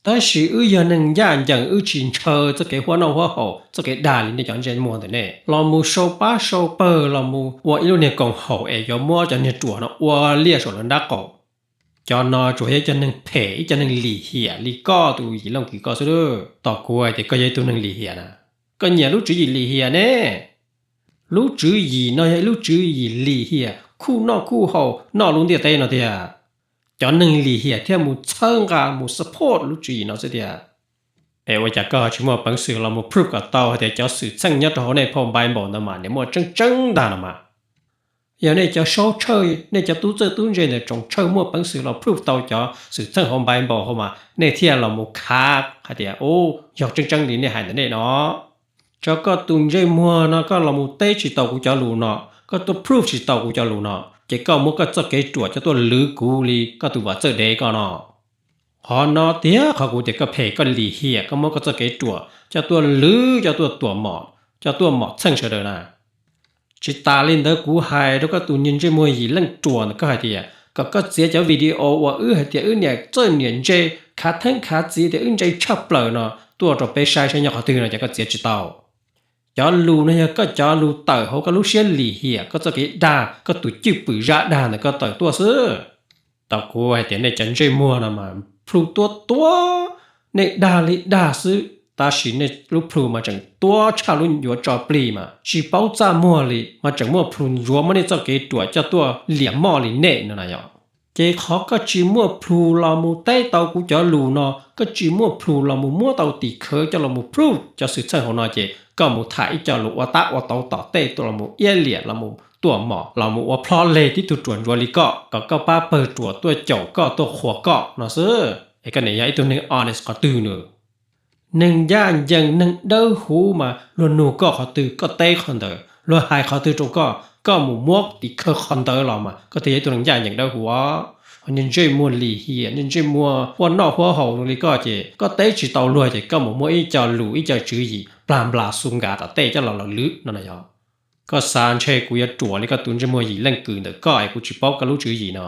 Tab sis wb yog neeg ncaj ncees, wb tsis ntshaw txoj kev huab noj huab haus, txoj kev dag li nej cov ntsej muag ntawm nej los mus sau pab sau pawg los mus ua ib lub niag koom haum es yuav muab cov niag ruam no ua liaj saum lawv nrab qaum. Cov no tsuas yog ib co neeg phem, ib co neeg lim hiam li koj tus yim leej kwv koj xwb. Tom kuv hais tias koj yog ib tug neeg lim hiam na. Koj nyiam lub tswv yim lim hiam ne? Lub tswv yim no yog ib lub tswv yim lim hiam, khuj noj khuj haus noj lub ntiaj teb no tiag. Cov neeg lim hiam thiaj mus txhawb nqa mus support lub tswv yim no xwb tiag. Es ua cas koj ho tsis muaj peev xwm los mus proof kom tau hais tias cov xwm txheej nyob rau hauv nej phau Bible ntawd mas nws muaj tseeb tseeb ntag no mas? Yog nej cov saub tshawj, nej cov tub txawj tub ntse ntawd tsoom tshawj muaj peev xwm los proof tau cov xwm txheej hauv Bible hauv mas nej thiaj los mus khav hais tias, u, yog tseeb tseeb li nej hais ntawm nej no. Tso koj tus ntsej muag no koj los mus teb tsis tau kuv cov lus no, koj tuaj proof tsis tau kuv cov lus no, ces koj muab koj txoj kev ruam coj tuaj lwv kuv li koj tus vam txawj dev koj no. Qhov no tiag qhov kuv tias koj phem, koj lim hiam, koj muab koj txoj kev ruam coj tuaj lwv, coj tuaj tuam mom, coj tuaj mom txheej sawv daws na. Tsis tas li ntawd kuv hais rau koj tus niag ntsej muag yim leej ruam ntawd, koj hais tias kom koj txiav cov video uas wb hais tias wb niam txawj niam ntse, khav theeb khav txiv tias wb ntse tshaj plaws no tuaj rau peb saib saib nyob qhov twg no ces koj txiav tsis tau. Cov lus no yog koj cov lus tawm hauv koj lub siab lim hiam, koj txoj kev dag, koj tus cwj pwm zaj dag ntawd koj tawm tuaj xwb. Tau kuv hais tias nej cov ntsej muag no mas plhu tuab tuab, nej dag li dag xwb, tab sis nej lub plhu mas tseem tuab tshaj lub ncuav tso plig mas tsis paub txaj muag li, mas tseem muaj plhu ntsuav muab nej txoj kev ruam coj tuaj liam moj li nej no na yom. Ces qhov koj tsis muaj plhu los mus teb tau kuv cov lus no, koj tsis muaj plhu los mus muab tau tim khawv coj los mus proof cov xwm txheej hauv no ces koj mus tham ib co lus ua tab ua tauv tom tej tuaj los mus iab liam los mus tuam mom los mus ua plhob leg tib tug ruam ntsuav li koj kom koj pab pawg ruam tuaj caum koj tuaj qhuas koj no xwb. Es koj niam yog ib tug neeg honest qhov twg nws? Neeg ncaj ncees neeg dawb huv mas luag nug koj qhov twg koj teb qhov ntawd, luag hais qhov twg rau koj, koj mus muab tim khawv qhov ntawd los mas koj thiaj yog ib tug neeg ncaj ncees dawb huv os. Ho niag ntsej muag lim hiam, niag ntsej muag huab noj huab haus li koj ces koj teb tsis tau luag ces koj mus muab ib co lus ib co tswv yim plag nplas xu nkav tom tej coj los lwv no na yog. Koj xav ntshe kuv yuav ruam li koj tus ntsej muag yim leej kws ntawm koj es kuv tsis paub koj lub tswv yim no?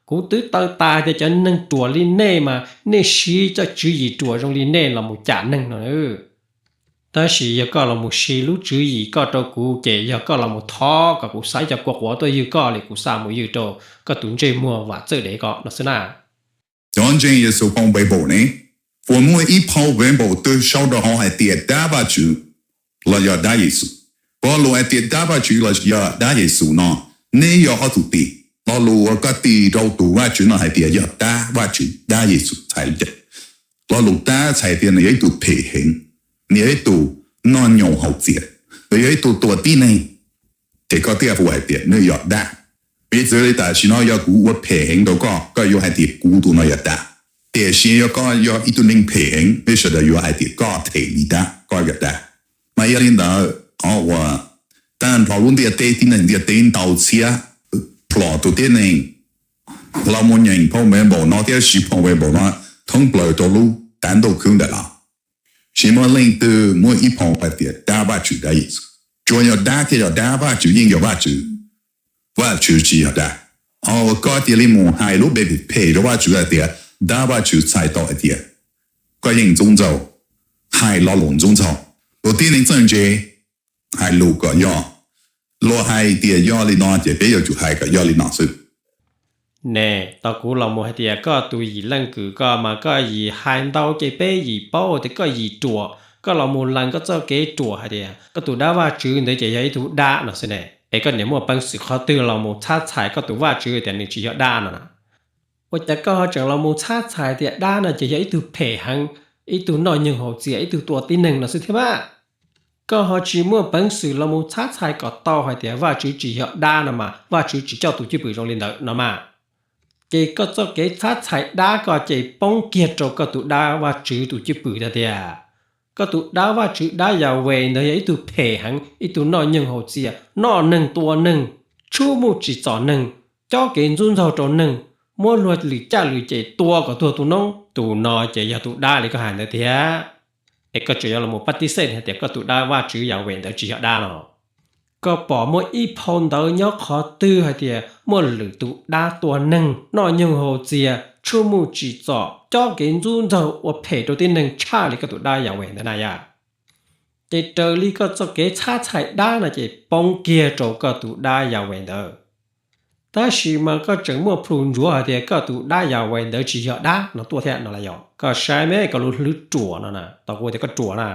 Kuv twb taw tas tias cov neeg ruam li nej mas nej siv cov tswv yim ruam zoo li nej los mus cam neeg no. Tab sis yog koj los mus siv lub tswv yim koj rau kuv ces yog koj los mus thov kom kuv xa ib co kua quav tuaj ywg koj li kuv xa mus ywg rau koj tus ntsej muag vam txawj dev ko no xwb na. Cov ntseeg Yexus phau Npaiv Npaum ne, puas muaj ib phau Npaiv Npaum twg sau rau hauv hais tias dab Vajtswv los yog dab Yexus? Lo lus hais tias dab Vajtswv los yog dab Yexus no, neb yog ob tug tis. Lo lus uas koj tis rau tus Vajtswv no hais tias yog dab Vajtswv dab Yexus txhais li cas? Lo lus dab txhais tias nws yog ib tug phem heev, nws yog ib tug noj nyoos haus txias, nws yog ib tug tua tib neeg, ces koj thiaj hu hais tias nws yog dab. Piv txwv li tam sim no yog kuv ua phem heev rau koj, koj yuav hais tias kuv tus no yog dab. Tiam sis yog koj yog ib tug neeg phem heev, peb sawv daws yuav hais tias koj them li dab, koj yog dab. Mas yog li ntawd qhov uas tag nrho lub ntiaj teb, tib neeg ntiaj teb ntau txhiab plhom tus tib neeg los mus nyeem phau Npaiv Npaum no thiab siv phau Npaiv Npaum no thoob plaws rau lub tav ntuj khwb ntawm no, tsis muaj leej twg muaj ib phau hais tias dab Vajtswv dab Yexus. Tsuas yog dab thiaj yog dab, Vajtswv yeej yog Vajtswv, Vajtswv tsis yog dab. Ho koj cia li mus hais lub npe phem rau Vajtswv hais tias dab Vajtswv txhais tau hais tias koj yeej ntxub ntxaug, hais lo lus ntxub ntxaug. Tus tib neeg txawj ntse hais lus kom yog, luag hais tias yog li no ces peb yuav tsum hais kom yog li no xwb. Ne, tau kuv los mus hais tias koj tus yim leej kws ko mas koj yim hais ntau ces peb yim paub tias koj yim ruam, koj los mus lees koj txoj kev ruam hais tias koj tus dab Vajtswv ntawd ces yog ib tug dab no xwb ne. Es koj niam muaj peev xwm qhov twg los mus txhab txhais koj tus Vajtswv tias nws tsis yog dab no na? Ua cas koj ho tseem los mus txhab txhais tias dab no ces yog ib tug phem heev, ib tug noj nyoog haus txias, ib tug tua tib neeg no xwb thiab mas? Koj ho tsis muaj peev xwm los mus txhab txhais kom tau hais tias Vajtswv tsis yog dab no mas, Vajtswv tsis coj tus cwj pwm zoo li ntawd no mas. Ces koj txoj kev txhab txhais dab ko ces poob kiag rau koj tus dab Vajtswv tus cwj pwm tiag tiag. Koj tus dab Vajtswv dab Yas Ves ntawd yog ib tug phem heev, ib tug noj nyoog haus txias, noj neeg tua neeg, tshub muj tsim txom neeg, cob kev ntxub ntxaug rau neeg, muab luag lwm caj lwm ces tua kom tuag tu noob. Tus no ces yog tus dab li koj hais ntawd tiag. Es koj tseem yuav los mus pab tib xej hais tias koj tus dab Vajtswv Yas Ves ntawd tsis yog dab no? Koj pom muaj ib phau ntawv nyob qhov twg hais tias muaj lwm tus dab tua neeg, noj nyoog haus txias, tshub muj tsim txom, cob kev ntxub ntxaug ua phem rau tib neeg tshaj li koj tus dab Yas Ves ntawd na yom? Ces raws li koj txoj kev txhab txhais dab no ces poob kiag rau koj tus dab Yas Ves ntawd. Tab sis mas koj tseem muaj plhu ntsuav hais tias koj tus dab Yas Ves ntawd tsis yog dab no tuaj thiab no los yog? Koj saib me koj lub hlwb ruam no na, tau kuv tias koj ruam na.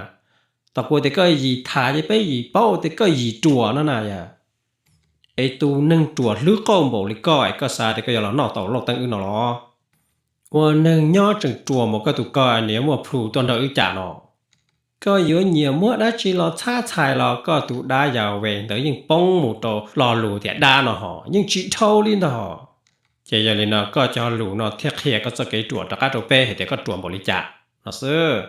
Tau kuv tias koj yim tham ces peb yim paub tias koj yim ruam no na yom. Es tus neeg ruam hlwb qauj npaum li koj es koj xav tias koj yuav los noj tau Lauj Teeb wb no los? Ua neeg nyob tseem ruam mus koj tus ko nws yuav muaj plhus tuaj nrog wb cas no. Koj yuav nyiam muab dab tsi los txhab txhais los koj tus dab Yas Ves ntawd yeej poob mus rau lo lus tias dab no hos yeej tsis dhau li ntag hos. Ces yog li no koj cov lus no thiaj qhia koj txoj kev ruam rov qab rau peb hais tias koj ruam npaum li cas no xwb.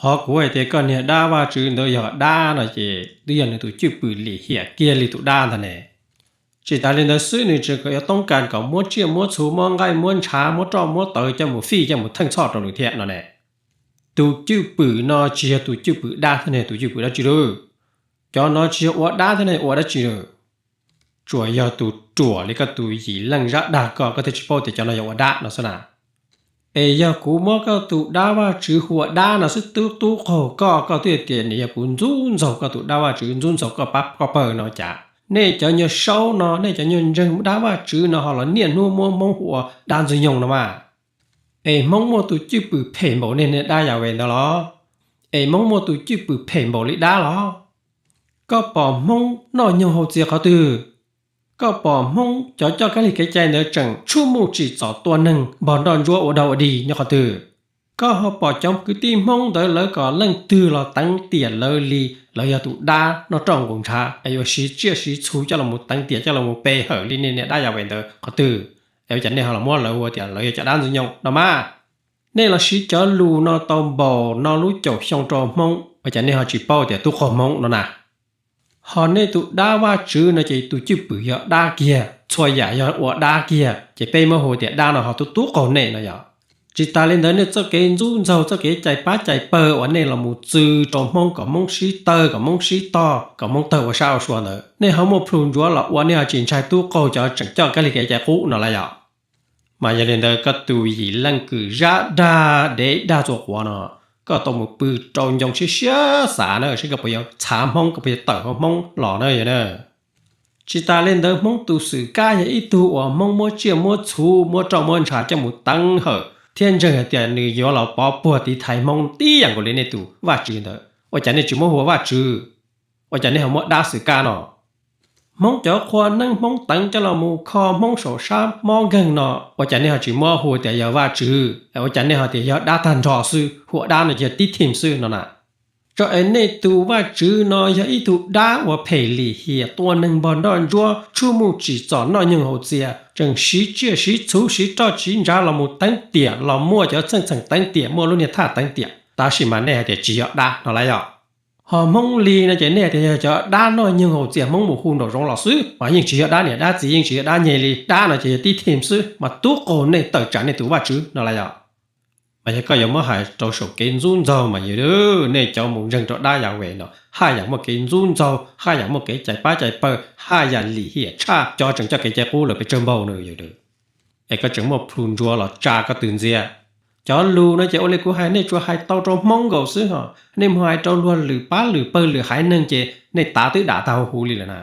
Qhov kuv hais tias koj niag dab Vajtswv ntawd yog dab no ces twb yog nws tus cwj pwm lim hiam kiag li tus dab ntag ne. Tsis tas li ntawd xwb nws tseem yuav toob kas kom muab tsiaj muab txhu muab nqaij muab ntshav muab roj muab tawv coj mus fij coj mus theej txhoj rau nws thiab no ne. Tus cwj pwm no tsis yog tus cwj pwm dab thiab ne, tus cwj pwm dab tsi lawm? Cov no tsis yog ua dab thiab ne, ua dab tsi lawm? Tsuas yog tus ruam li koj tus yim leej zab dag koj, koj thiaj tsis paub tias cov no yog ua dab no xwb na. Es yog kuv muab koj tus dab Vajtswv hu ua dab no xwb tub tub qaug koj, koj twb tias nws yog kuv ntxub ntxaug koj tus dab Vajtswv, ntxub ntxaug koj pab koj pawg no cas nej cov nyuag saub no, nej cov nyuag ntseeg dab Vajtswv no ho los niaj hnub muab Hmoob hu ua dab Ntxwg Nyoog no mas? Es Hmoob muaj tus cwj pwm phem npaum nej niag dab Yas Ves ntawd los? Es Hmoob muaj tus cwj pwm phem npaum li dab los? Koj pom Hmoob noj nyoog haus txias qhov twg? Koj pom Hmoob cov coj kab lig kev cai ntawd tseem tshuaj muj tsim txom tua neeg npog nroj ntsuab ua dog ua dig nyob qhov twg? Koj ho pom cov kwv tij Hmoob ntawd lawv kom leej twg los teev tiam lawv li lawv yog tus dab noj roj nqus ntshav es yuav siv tsiaj siv txhu coj los mus teev tiam coj los mus pe hawm li nej niag dab Yas Ves ntawd qhov twg? Es ua cas nej ho los muab lawv hu tias lawv yog cov dab Ntxwg Nyoog no mas? Nej los siv cov lus no tau npaum no lub caum xyoo rau Hmoob, ua cas nej ho tsis paub tias tub qaug Hmoob no na? Ho nej tus dab Vajtswv no ces tus cwj pwm yog dab kiag, txhua yam yog ua dab kiag, ces peb muab hu tias dab no ho tub tub qaug nej no yog. Tsis tas li ntawd nej txoj kev ntxub ntxaug txoj kev cais pab cais pawg uas nej los mus txw rau Hmoob kom Hmoob sib tawg, kom Hmoob sib tog, kom Hmoob tawg ua sab ua sua ntawd, nej ho muaj plhus ntsuav los ua nej ho tsis ntshai tub qaug cov tseem coj kab lig kev cai qub no lawm yom? Mas yog li ntawd koj tus yim leej kws zab dag dev dag txhua quav no, koj tau mus pw rau ncoo siab siab xav na seb koj puas yuav txhav Hmoob, koj puas yuav tawm hauv Hmoob los na yog na. Tsis tas li ntawd Hmoob tus xwm kab yog ib tug uas Hmoob muab tsiaj muab txhu muab roj muab ntshav coj mus teev hawm thiab ntseeg hais tias nws yuav los pov puag tiv thaiv Hmoob tib yam nkaus li nej tus Vajtswv ntawd, ua cas nej tsis muab hu ua Vajtswv? Ua cas nej ho muab dab xwm kab no? Hmoob cov qhua neeb Hmoob teev coj los mus kho Hmoob saum sab mob nkeeg no, ua cas nej ho tsis muab hu tias yog Vajtswv, ua cas nej ho tias yog dab tag nrho xwb, hu ua dab no ces yog tib thim xwb no na? Tso es nej tus Vajtswv no yog ib tug dab uas phem lim hiam tua neeg npog nroj ntsuab tshuaj muj tsim txom noj nyoog haus txias, tseem siv tsiaj siv txhu siv roj siv ntshav los mus teev tiam los muaj cov txheej txheem teev tiam muaj lub niag thaj teev tiam, tab sis mas nej hais tias tsis yog dab no lawm yom? Ho Hmoob li no ces nej hais tias yog cov dab noj nyoog haus txias Hmoob mus hu nraum zoov los xwb, mas yeej tsis yog dab niam dab txiv yeej tsis yog dab nyeg li, dab no ces yog tib thim xwb, mas tub qaug nej tawm tsam nej tus Vajtswv no lawm yom? Mas yog koj yuav muab hais rau saum kev ntxub ntxaug mas yog nej cov mus ntseeg rau dab Yas Ves no haj yam muaj kev ntxub ntxaug, haj yam muaj kev cais pab cais pawg, haj yam lim hiam tshaj cov tseem coj kev cai qub lawm pes tsawg npaug no yog. Es koj tseem muaj plhus ntsuav los tsa koj tus ntxiag. Cov lus no ces ua li kuv hais nej tsuas hais tau rau Hmoob nkaus xwb hos, nej mus hais rau luag lwm pab lwm pawg lwm haiv neeg ces nej tav twb dam tag huv huv li lawm na.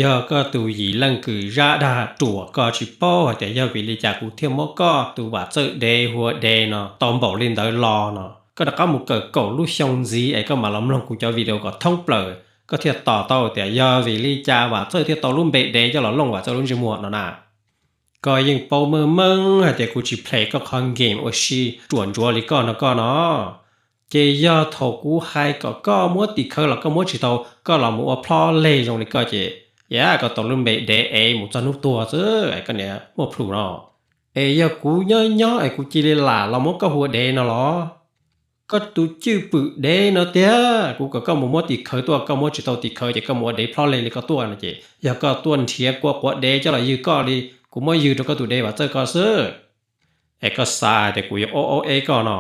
Yog koj tus yim leej kws zab dag ruam koj tsis paub hais tias yog vim li cas kuv thiaj muab koj tus Vam Txawj dev hu ua dev no tau npaum li ntawd los no, koj rov qab mus kawm kaum lub xyoo ntxiv es koj mam los mloog kuv cov video kom thoob plaws, koj thiaj tos tau tias yog vim li cas Vam Txawj thiaj tau lub npe dev coj los looj Vam Txawj lub ntsej muag no na. Koj yeej paub meej meej hais tias kuv tsis play koj qhov game ua si ruam ntsuav li koj no koj no. Ces yog thaum kuv hais kom koj muab tim khawv los koj muab tsis tau, koj los mus ua plob leg zoo li koj ces, yam koj tau lub npe dev es mus txog hnub tuag xwb es koj niam muaj plhus no. Es yog kuv nyob nyob es kuv cia li lam los muab koj hu ua dev no los? Koj tus cwj pwm dev no tiag, kuv kom koj mus muab tim khawv tuaj, koj muab tsis tau tim khawv ces koj mus ua dev plob leg li koj tuaj no ces yog koj tuaj nrhiav kua quav dev coj los ywg koj li kuv muab ywg rau koj tus dev Vam Txawj ko xwb. Es koj xav hais tias kuv yuav ob ob eb koj no?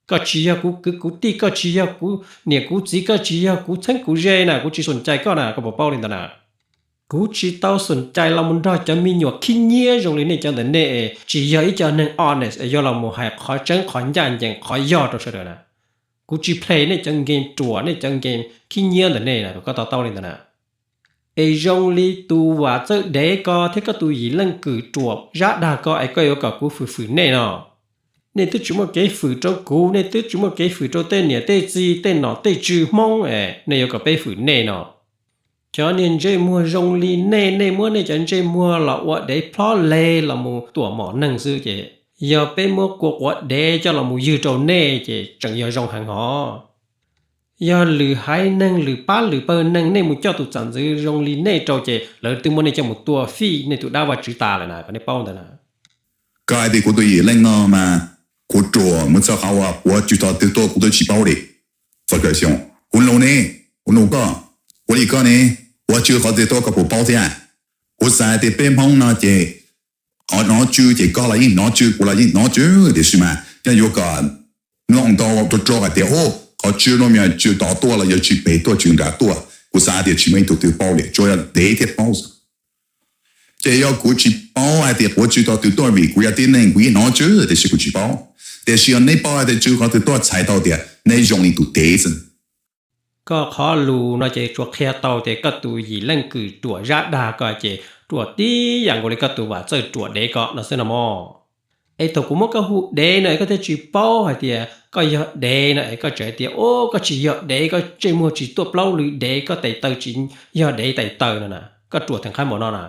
Koj tsis yog kuv kwv kuv tij, koj tsis yog kuv niam kuv txiv, koj tsis yog kuv txheeb kuv ze na, kuv tsis xom cai koj na, koj puas paub li ntawd na? Kuv tsis tau xom cai los mus nrog cov me nyuam khib nyiab zoo li nej cov ntawm nej, tsis yog ib co neeg honest yuav los mus hais qhov tseeb qhov ncaj ncees qhov yog rau sawv daws na. Kuv tsis play nej cov game ruam, nej cov game khib nyiab ntawm nej na, koj to taub li ntawd na. Es zoo li tus Vam Txawj dev ko thiab koj tus yim leej kwm ruam zab dag ko es koj yuav kom kuv fwm fwm nej no? Nej twb tsis muaj kev fwm rau kuv, nej twb tsis muaj kev fwm rau tej niam tej txiv tej nom tej tswv Hmoob es nej yuav kom peb fwm nej no? Cov niag ntsej muag zoo li nej, nej muab nej cov ntsej muag los ua dev plob leg los mus tuam mom neeg xwb ces Yog peb muab kua quav dev coj los mus ywg rau nej ces tseem yog zoo heev hov. Yog lwm haiv neeg lwm pab lwm pawg neeg nej mus coj tus txam ntxwv zoo li nej rau ces lawv twb muab nej coj mus tua fij nej tus dab Vajtswv tas lawm na, kom nej paub ntawd na. Koj hais tias kuv tus yim leej no mas kuv ruam mus txog qhov uas quav tsw tog twg tuaj kuv twb tsis paub li. Kuv nug ne, kuv nug koj, ua li koj ne, quav tsw qhov twg tuaj koj puas paub thiab? Kuv xav tias peb Hmoob no ces qhov hnov tsw ces koj los yeej hnov tsw, kuv los yeej hnov tsw, tiam sis mas yog yuav kom mloog tau rau rau hais tias, o, qhov tsw no mas tsw tod tuaj los yog tsw pem tuaj tsw nrad tuaj, kuv xav tias tsis muaj ib tug twg paub li, tsuas yog dev thiaj paub xwb. Ces yog kuv tsis paub hais tias quav tsw tog twg tuaj vim kuv yog tib neeg kuv yeej hnov tsw tiam sis kuv tsis paub. Tiam sis yog neb paub hais tias tsw qhov twg tuaj txhais tau tias neb zoo li tus dev xwb. Koj qhov lus no ces tsuas qhia tau tias koj tus yim leej kws ruam zab dag koj ces ruam tib yam nkaus li koj tus vam txawj ruam dev koj no xwb no mog. Es thaum kuv muab koj hu dev no es koj thiaj tsis paub hais tias koj yog dev no es koj tseem hais tias, o, koj tsis yog dev, koj ntsej muag tsis tuaj plaub lw dev, koj tes taw tsis yog dev tes taw no na, koj ruam theem qhab npaum no na.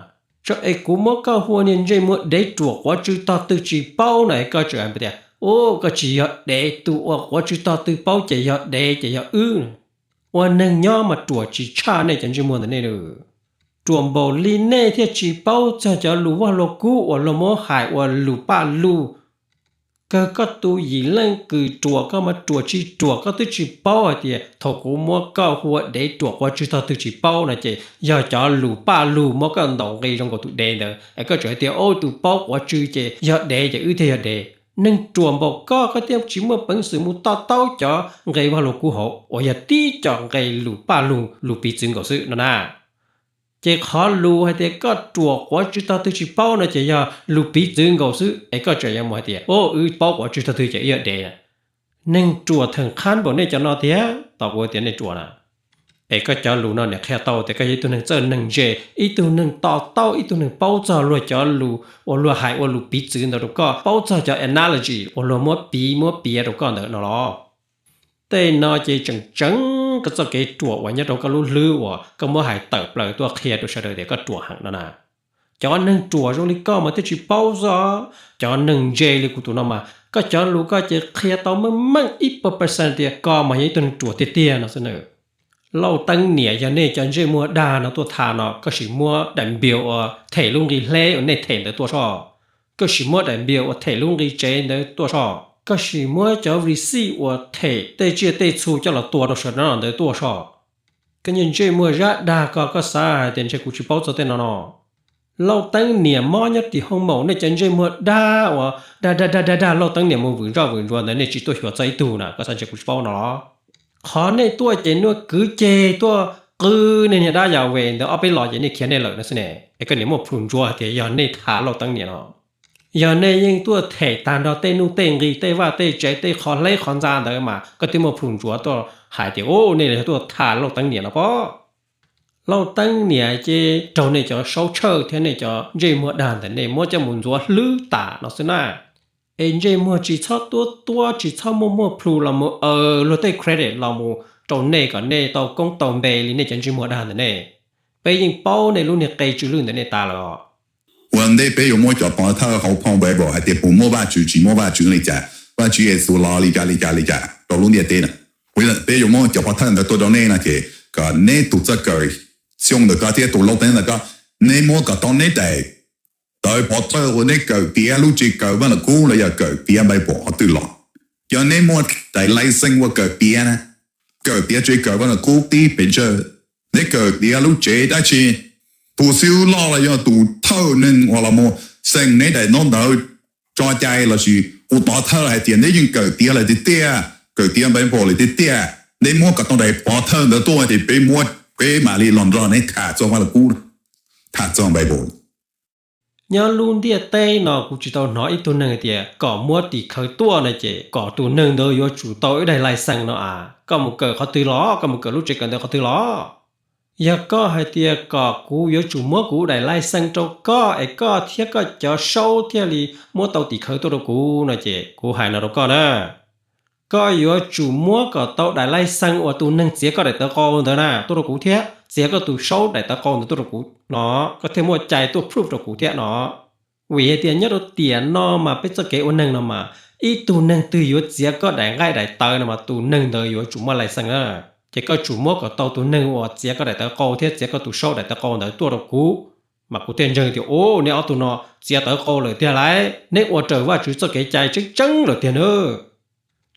Tso es kuv muab koj hu ua niag ntsej muag dev ruam quav tsw tog twg tsis paub no es koj tseem hais tias, o, koj tsis yog dev, tus uas quav tsw tog twg paub ces yog dev ces yog wb. Ua neeg nyob mas ruam tsis tshaj nej cov ntsej muag ntawm nej. Ruam npaum li nej thiaj tsis paub txog cov lus vaj lus kub uas luag muab hais ua lus paj lug. Kawg koj tus yim leej kws ruam koj mas ruam tsis ruam koj twb tsis paub hais tias thaum kuv muab koj hu ua dev ruam quav tsw tog twg tsis paub no ces yog cov lus paj lug muab koj ntaus nqi zoo nkaus tus dev ntawd es koj tseem hais tias, o, tus paub quav tsw ces yog dev ces wb thiaj yog dev. Neeg ruam npaum koj, koj thiaj tsis muaj peev xwm mus to taub cov nqe vaj lus kub hauv uas yog tib co nqe lus paj lug lus piv txwv nkaus xwb no na. Ces qhov lus hais tias koj ruam quav tsw tog twg tsis paub no ces yog lus piv txwv nkaus xwb es koj tseem yuav mus hais tias, o, wb paub quav tsw tog twg ces wb yog dev. Neeg ruam theem qhab npaum nej cov no tiag, tau kuv tias nej ruam na. Es koj cov lus no nim qhia tau tias koj yog ib tug neeg txawj neeg ntse, ib tug neeg to taub, ib tug neeg paub txog luag cov lus uas luag hais ua lus piv txwv ntawd rau koj, paub txog cov analogy uas luag muab piv muab piav rau koj ntawd no los. Tej no ces tseem tseeb koj txoj kev ruam uas nyob rau koj lub hlwb uas koj muab hais tawm plaws tuaj qhia rau sawv daws tias koj ruam heev no na. Cov neeg ruam zoo li koj mas thiaj tsis paub xwb os. Cov neeg ntse li kuv tus no mas koj cov lus koj ces qhia tau meej meej ib puas percent tias koj mas yog ib tug neeg ruam tiag tiag no xwb na. Lauj Teeb niam, yog nej cov ntsej muag dag no tuaj tham no, koj sim muab daim npias uas them lub nqi hleb uas nej them ntawd tuaj soj. Koj sim muab daim npias uas them lub nqi tsev ntawd tuaj soj. Koj sim muab cov receipt uas them tej tsiaj tej txhu coj los tua rau sawv daws ntawd tuaj soj. Koj niag ntsej muag zab dag ko, koj xav hais tias ntshe kuv tsis paub txog tej no no? Lauj Teeb niam mob nyob tim hoo maum, nej cov ntsej muag dag uas dag dag dag dag dag Lauj Teeb niam mus vwm ntsoj vwm ntsuav ntawd nej tsis tuaj xyuas txog ib tug na, koj xav ntshe kuv tsis paub no los? Qhov nej tuaj ces nuaj kwv ceg tuaj qw nej niag dab Yas Ves ntawd ob peb los ces nej khiav nej lawm no xwb ne. Es koj niam muaj plhus ntsuav hais tias yog nej tham Lauj Teeb niam no. Yog nej yeej tuaj them tag nrho tej nuj tej nqi tej vaj tej tsev tej qhov hleb qhov ntxa ntawd mas koj twb muaj plhus ntsuav tuaj hais tias, u, nej yog tuaj tham Lauj Teeb niam no pob. Lauj Teeb niam ces raug nej cov saub tshawj thiab nej cov ntsej muag dag ntawm nej muab coj mus ntxuav hlwb tas no xwb na. Es ntsej muag tsis txhob tuab tuab tsis txhob muaj muaj plhus los mus aws luag tej credit los mus rau nej kom nej tau koob tau npe li nej cov ntsej muag dag ntawm nej. Peb yeej paub nej lub niag qe tsw lwj ntawm nej tas lawm os. Ua ntej peb yuav muab cov pov thawj hauv phau Bible hais tias puas muaj Vajtswv tsis muaj Vajtswv li cas, Vajtswv Yexus los li cas li cas li cas rau lub ntiaj teb na. Peb yuav muab cov pov thawj ntawd tuaj rau nej no ces kom neb tus txawj kawm Xyooj ntawm koj thiab tus Lauj Teeb ntawm koj, neb muab kom tau neb daim tawv pov thawj uas neb kawm tiav lub tsev kawm Vaj Nam Kub los yog kawm tiav Bible qhov twg los. Yog neb muaj daim license uas kawm tiav na, kawm tiav tsev kawm Vaj Nam Kub tib pes tsawg, neb kawm tiav lub tsev dab tsi, tus xib hwb loj los yog tus thawj neeg uas los mus xeem neb daim ntaub ntawv tso cai lossis tus pov thawj hais tias neb yeej kawm tiav lawm tiag tiag, kawm tiav Bible lawm tiag tiag, neb muab kom tau daim pov thawj ntawd tuaj ces peb muab, peb mam li los nrog neb tham txog Vaj Nam Kub, tham txog Bible. Nyob lub ntiaj teb no kuv tsis tau hnov ib tug neeg hais tias kom muab tim khawv tuaj no ces kom tus neeg ntawd yuav tsum tau ib daim license no a, koj mus kawm qhov twg los, koj mus kawm lub tsev kawm ntawv qhov twg los. Yog koj hais tias kom kuv yuav tsum muab kuv daim license rau koj es koj thiab koj cov saub thiaj li muab tau tim khawv tuaj rau kuv no ces kuv hais no rau koj na, koj yuav tsum muab kom tau daim license uas tus neeg txiav koj daim tawv qau ntawd na tuaj rau kuv thiab txiav koj tus saub daim tawv qau ntawd tuaj rau kuv no, koj thiaj muaj cai tuaj proof rau kuv thiab no. Vim hais tias nyob rau tiam no mas peb txoj kev ua neeg no mas ib tug neeg twg yuav txiav koj daim nqaij daim tawv no mas tus neeg ntawd yuav tsum muaj license na. Ces koj tsum muab kom tau tus neeg uas txiav koj daim tawv qau thiab txiav koj tus saub daim tawv qau ntawd tuaj rau kuv, mas kuv thiaj ntseeg tias, u, neb ob tug no txiav tawv qau lawm tiag lauj, neb ua raws Vajtswv txoj kev cai tseeb tseeb lawm tiag na.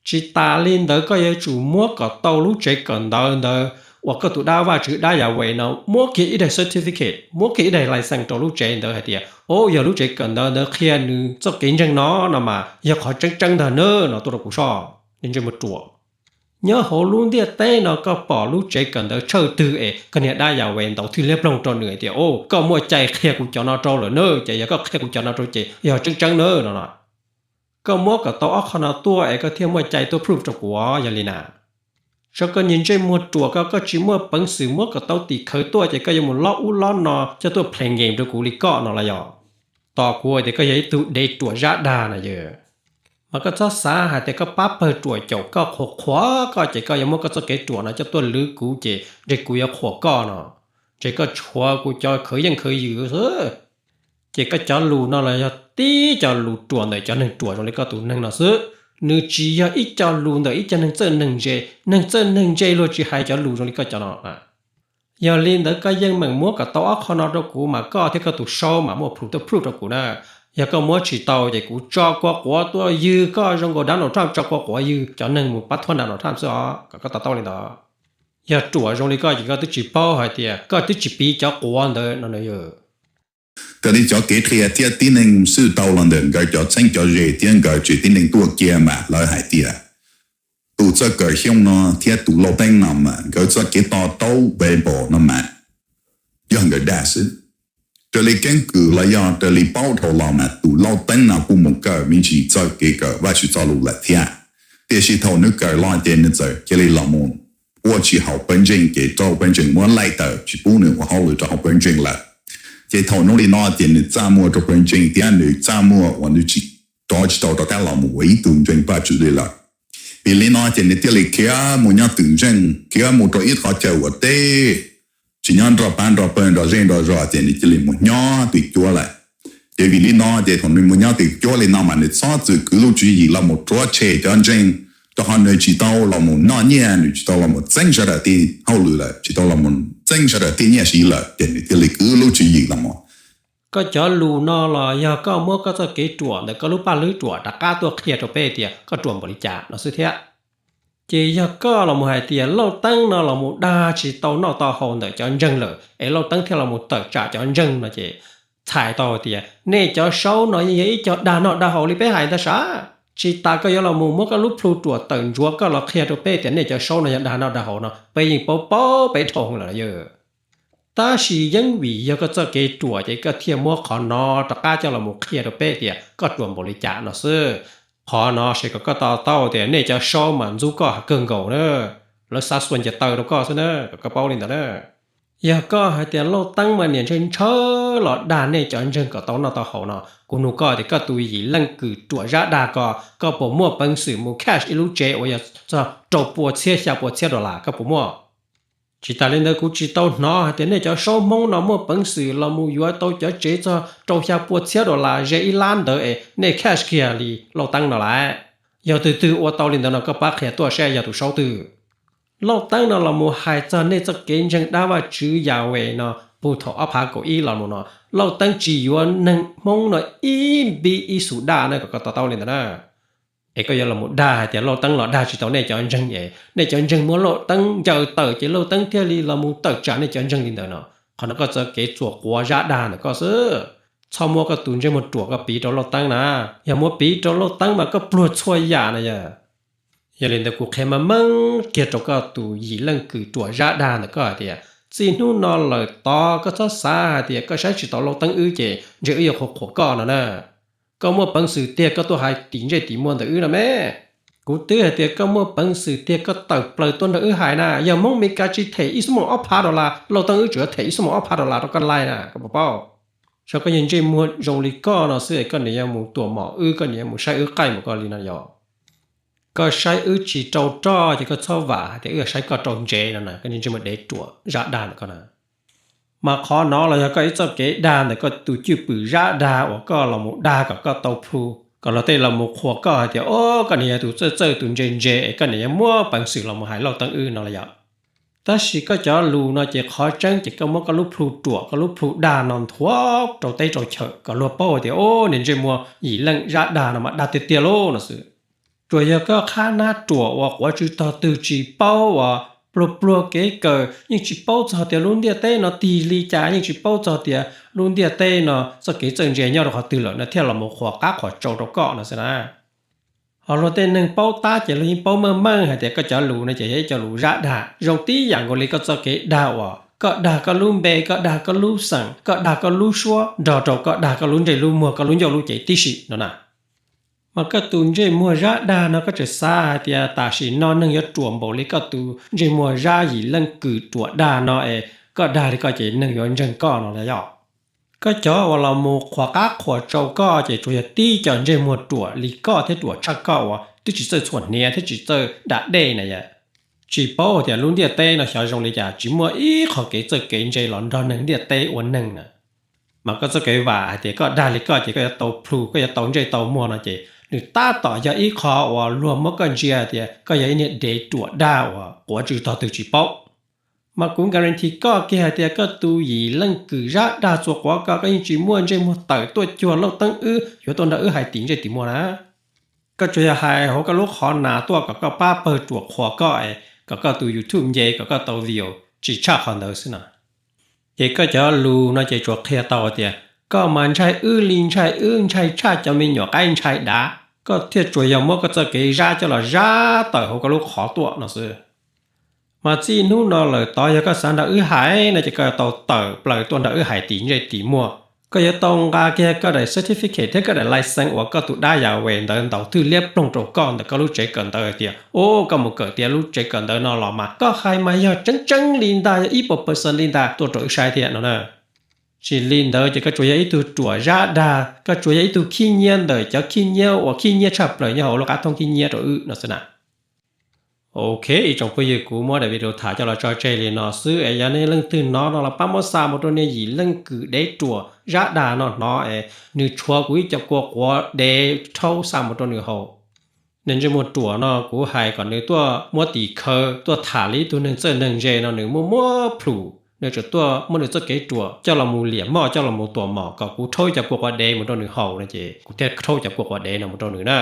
Tsis tas li ntawd koj yuav tsum muab kom tau lub tsev kawm ntawv ntawd uas koj tus dab Vajtswv dab Yahweh no muab kiag ib daim certificate, muab kiag ib daim license rau lub tsev ntawd hais tias, o, yog lub tsev kawm ntawv ntawd qhia nws txoj kev ntseeg no no mas yog qhov tseeb tseeb ntag na no tuaj rau kuv soj, ntsej muag ruam. Nyob hauv lub ntiaj teb no koj pom lub tsev kawm ntawv tshawj twg es koj niag dab Yahweh ntaus thwj liab ploog rau nws hais tias, o, koj muaj cai qhia kuv cov no rau lawm na, ces yog koj qhia kuv cov no rau ces yog tseeb tseeb na no. Koj muab kom tau ob qho no tuaj es koj thiaj muaj cai tuaj proof rau kuv os, yog li na. Tso koj niag ntsej muag ruam ko, koj tsis muaj peev xwm muab kom tau tim khawv tuaj ces koj yuav mus lob ub lob no coj tuaj play game rau kuv li koj no los yog? Tos kuv tias koj yog ib tug dev ruam zab dag na yog. Mas koj txhob xav hais tias koj pab pawg ruam caum koj qhuas qhuas koj ces koj yuav muab koj txoj kev ruam no coj tuaj lwv kuv ces ntshe kuv yuav qhuas koj no. Ntshe koj tshuav kuv cov khawv yeej khawv yws xwb. Ces koj cov lus no los yog tib co lus ruam ntawm cov neeg ruam zoo li koj tus neeg no xwb. Nws tsis yog ib co lus ntawm ib co neeg txawj neeg ntse. Neeg txawj neeg ntse luag tsis hais cov lus zoo li koj cov no. Yog li ntawd koj yeej meem muab kom tau ob qho no rau kuv mas koj thiab koj tus saub mas muaj proof tuaj proof rau kuv na. Yog koj muab tsis tau ces kuv tso kua quav tuaj ywg koj zoo nkaus Donald Trump tso kua quav ywg cov neeg mus pab thuam Donald Trump xwb os, kom koj to taub li ntawd. Yog ruam zoo li koj ces koj twb tsis paub hais tias koj twb tsis piv cov quav ntawd no na yog. Raws li cov kev qhia thiab tib neeg xwb tau los ntawm nkawd cov txheeb cov ze thiab nkawd tsev tib neeg tuaj kiag mas lawv hais tias tus txawj kawm Xyooj no thiab tus Lauj Teeb no mas nkawd txoj kev to taub Bible no mas yog nkawd dag xwb. Raws li keeb kwm los yog raws li paub dhau los mas tus Lauj Teeb no kuj mus kawm me ntsis txoj kev kawm Vajtswv txoj lus lawm thiab. Tiam sis thaum nws kawm los ces nws txawm cia li los mus ua tsis haum pawg ntseeg ces raug pawg ntseeg muab laij tawm tsis pub nws ua hauj lwm rau hauv pawg ntseeg lawm. Ces thaum hnub li no ces nws txaj muag rau pawg ntseeg thiab nws txaj muag uas nws tsis rov tsis tau rov qab los mus ua ib tug ntseeg Vajtswv li lawm. Vim li no ces nws thiaj li khiav mus nyob twm ntseeg, khiav mus rau ib qhov chaw uas teb, tsis nyob nrog pab nrog pawg nrog zej nrog zos ces nws cia li mus nyob twm cuab lawm. Ces vim li no ces thaum nws mus nyob twm cuab li no mas nws txhob txwm kwv lub tswv yim los mus rhuav tshem cov ntseeg, rau qhov nws tsis tau los mus noj nyiaj, nws tsis tau los mus txeeb sawv daws tej hauj lwm lawm, tsis tau los mus txeeb sawv daws tej nyiaj siv lawm ces nws thiaj li kwv lub tswv yim los mus. Koj cov lus no los yog koj muab koj txoj kev ruam ntawm koj lub paj lub ruam rov qab tuaj qhia rau peb tias koj ruam npaum li cas no xwb thiab. Ces yog koj los mus hais tias Lauj Teeb no los mus dag tsis tau noj tau haus ntawm cov ntseeg lawm es Lauj Teeb thiaj los mus tawm tsam cov ntseeg no ces txhais tau tias nej cov saub no yeej yog ib co dag noj dag haus li peb hais ntag sav. Tsis tas koj yuav los mus muab koj lub plhu ruam tawm ntsuav koj los qhia rau peb tias nej cov saub no yog dag noj dag haus no peb yeej paub paub peb dhau lawm yog. Tab sis yeej vim yog koj txoj kev ruam ces koj thiaj muab qhov no rov qab coj los mus qhia rau peb tias koj ruam npaum li cas no xwb. Qhov no ces kom koj to taub tias nej cov saub mas ntxub koj heev kawg nkaus na. Lawv xa xuas ncaws taw rau koj xwb na, kom koj paub li ntawd na. Yog koj hais tias Lauj Teeb mas niam ntshaw ntshaw los dag nej cov ntseeg kom tau noj tau haus no, kuv nug koj tias koj tus yim leej kwm ruam zab dag ko, koj puas muaj peev xwm mus cash ib lub tsev uas yog txog rau pua txhiab xya pua txhiab dollar, koj puas muaj? Tsis tas li ntawd kuv tsis tau hnov hais tias nej cov saub Hmoob no muaj peev xwm los mus yuav tau cov tsev txog rau xya pua txhiab dollar ze ib lab ntawd es nej cash kiag li Lauj Teeb no lawm. Yog twg twg ua tau li ntawd no koj pab qhia tuaj saib yog tus saub twg. Lauj Teeb no los mus hais txog nej txoj kev ntseeg dab Vajtswv Yahweh no puag thaum ob phav kaum ib los mus no, Lauj Teeb tsis yuav neeg Hmoob no ib npib ib xu daj na, kom koj to taub li ntawd na. Es koj yuav los mus dag hais tias Lauj Teeb los dag tsis tau nej cov ntseeg es nej cov ntseeg muab Lauj Teeb ncaws tawm ces Lauj Teeb thiaj li los mus tawm tsam nej cov ntseeg li ntawd no. Qhov no koj txoj kev txuas quav zab dag ntawm koj xwb. Txhob muab koj tus ntsej muag ruam koj piv rau Lauj Teeb na. Yog muab piv rau Lauj Teeb mas koj pluag txhua yam na yog. Yog li ntawd kuv qhia meej meej kiag rau koj tus yim leej kwm ruam zab dag ntawm koj hais tias txij hnub no lawm tod koj txhob xav hais tias koj saib tsis taus Lauj Teeb wb ces ntshe wb yuav qhuas qhuas koj no na. Koj muaj peev xwm tiag koj tuaj hais tim ntsej tim muag ntawm wb no me. Kuv twb hais tias koj muaj peev xwm tiag koj tawm plaws tuaj nrog wb hais na. Yog Hmoob Mes Kas tsis them ib xuab moos ob phav dollar, Lauj Teeb wb tseem yuav them ib xuab moos ob phav dollar rau koj laij na, koj puas paub? Tso koj niag ntsej muag zoo li koj no xwb es koj niam yuav mus tuam mom wb, koj niam yuav mus saib wb qaij mus koj li no yog. Koj saib wb tsis rau roj ces koj txhob vam hais tias wb saib koj rau ntsev no na, koj niag ntsej muag dev ruam zab dag ntawm koj na. Mas qhov no los yog koj ib txoj kev dag ntawm koj tus cwj pwm zab dag uas koj los mus dag kom koj tau plhu, kom luag tej los mus qhuas koj hais tias, o, koj niag yog tus txawj txawj tus ntse ntse es koj niag yuav muaj peev xwm los mus hais lauj teeb wb no los yog. Tab sis koj cov lus no ces qhov tseeb ces koj muab koj lub plhu ruam, koj lub plhu dag no nthuav rau teb rau chaw kom luag paub tias, o, niag ntsej muag Yim Leej zab dag no mas dag tiag tiag lauj no xwb. Tsuas yog koj qhab nab ruam uas quav tsw tog twg tsis paub, uas pluag pluag kev kawm, yeej tsis paub txog tias lub ntiaj teb no tig li cas, yeej tsis paub txog tias lub ntiaj teb no txoj kev txawj ntse nyob rau qhov twg lawm no thiaj los mus qhuas qab qhuas tsau rau koj no xwb na. Ho luag tej neeg paub tab ces luag yeej paub meej meej hais tias koj cov lus no ces yog ib co lus zab dag zoo tib yam nkaus li koj txoj kev dag uas koj dag koj lub npe, koj dag koj lub xeem, koj dag koj lub suab nrog rau koj dag koj lub ntsej lub muag, koj lub ncauj lub cev tib si no na. Mas koj tus ntsej muag zab dag no koj tseem xav hais tias tam sim no neeg yuav ruam npaum li koj tus ntsej muag zab Yim Leej Kwm ruam dag no es koj dag li koj ces neeg yuav ntseeg koj no los yog? Koj cov uas los mus qhuas qab qhuas tsau koj ces tsuas yog tib co ntsej muag ruam li koj thiab ruam tshaj koj uas twb tsis txawj txhuam hniav thiab tsis txawj da dej na yom. Tsis paub tias lub ntiaj teb no xyov zoo li cas tsis muaj ib qho kev txawj kev ntse los nrog neeg ntiaj teb ua neeg na. Mas koj txoj kev vam hais tias koj dag li koj ces koj yuav tau plhu, koj yuav tau ntsej tau muag no ces nws tab tom yog ib qho uas luag muab koj ntsia tias koj yog ib niag dev ruam dag uas quav tsw tog twg tsis paub. Mas kuv guarantee koj kiag hais tias koj tus Yim Leej Kwm zab dag txuas quav koj, koj yeej tsis muaj ntsej muag tawm tuaj cuag lauj teeb wb yuav tuaj nrog wb hais tim ntsej tim muag na. Koj tsuas yog hais hauv koj lub qhov nas tuaj kom koj pab pawg ruam qhuas koj es kom koj tus YouTube nce kom koj tau view, tsis tshaj qhov ntawd xwb na. Ces koj cov lus no ces tsuas qhia tau tias koj mas ntshai wb li ntshai wb, ntshai tshaj cov me nyuam qaib ntshai dav, koj thiaj tsuas yog muab koj txoj kev zab coj los zab tawm hauv koj lub qhov tuaj no xwb. Mas txij hnub no lawm tod yog koj xav nrog wb hais no ces koj yuav tau tawm plaws tuaj nrog wb hais tim ntsej tim muag. Koj yuav tau nqa kiag koj daim certificate thiab koj daim license uas koj tus dab Yahweh ntawd ntaus thwj liab ploog rau koj ntawm koj lub tsev kawm ntawv hais tias, o, koj mus kawm tiav lub tsev kawm ntawv no los mas koj hais mas yog tseeb tseeb li ntag, yog ib puas percent li ntag tuaj rau wb saib thiab no na. Tsis li ntawd ces koj tsuas yog ib tug ruam zab dag, koj tsuas yog ib tug khib nyiab ntawm cov khib nyiab uas khib nyiab tshaj plaws nyob hauv lub qab thoob khib nyiab rau wb no xwb na. Ok, ib tsoom phooj ywg, kuv muab daim video tham coj los tso tseg li no xwb es yog nej leej twg hnov no los pab muab xa mus rau niag Yim Leej Kwm dev ruam zab dag no hnov es nws tshuav kuv ib co kua quav dev rhaub xa mus rau nws haus. Niag ntsej muag ruam no kuv hais kom nws tuaj muab tim khawv tuaj tham li ib tug neeg txawj neeg ntse no nws muaj muab plhus, nws tseem tuaj muab nws txoj kev ruam coj los mus liam moj coj los mus tuam mom kom kuv rhaub ib co kua quav dev mus rau nws haus no ces kuv thiaj rhaub cov kua quav dev no mus rau nws na.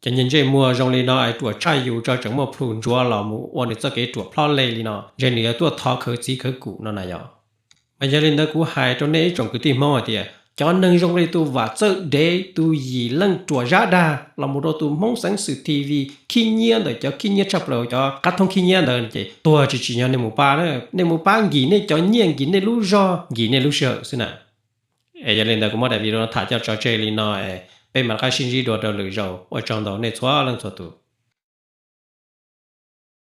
Cov niag ntsej muag zoo li no es ruam tshaj yus tso tseem muaj plhus ntsuav los mus ua nws txoj kev ruam plhob leg li no, ntshe nws yuav tuaj thov khawv txiv khawv kum no na yom. Mas yog li ntawd kuv hais rau nej ib tsoom kwv tij Hmoob hais tias cov neeg zoo li tus Vam Txawj Dev, tus Yim Leej ruam zab dag los mus rau tus Hmoob Xeev Xwm T V khib nyiab ntawm cov khib nyiab tshaj plaws cov qab thoob khib nyiab ntawd ces tuag tsis tsim nyog nej mus pab na. Nej mus pab nkim nej cov nyiaj, nkim nej lub zog, nkim nej lub sij hawm xwb na. Es yog li ntawd kuv muab daim video no tham coj tso tseg li no es peb mam rov qab sib ntsib dua rau lwm zaus. Ua tsaug ntau nej txhua leej txhua tus.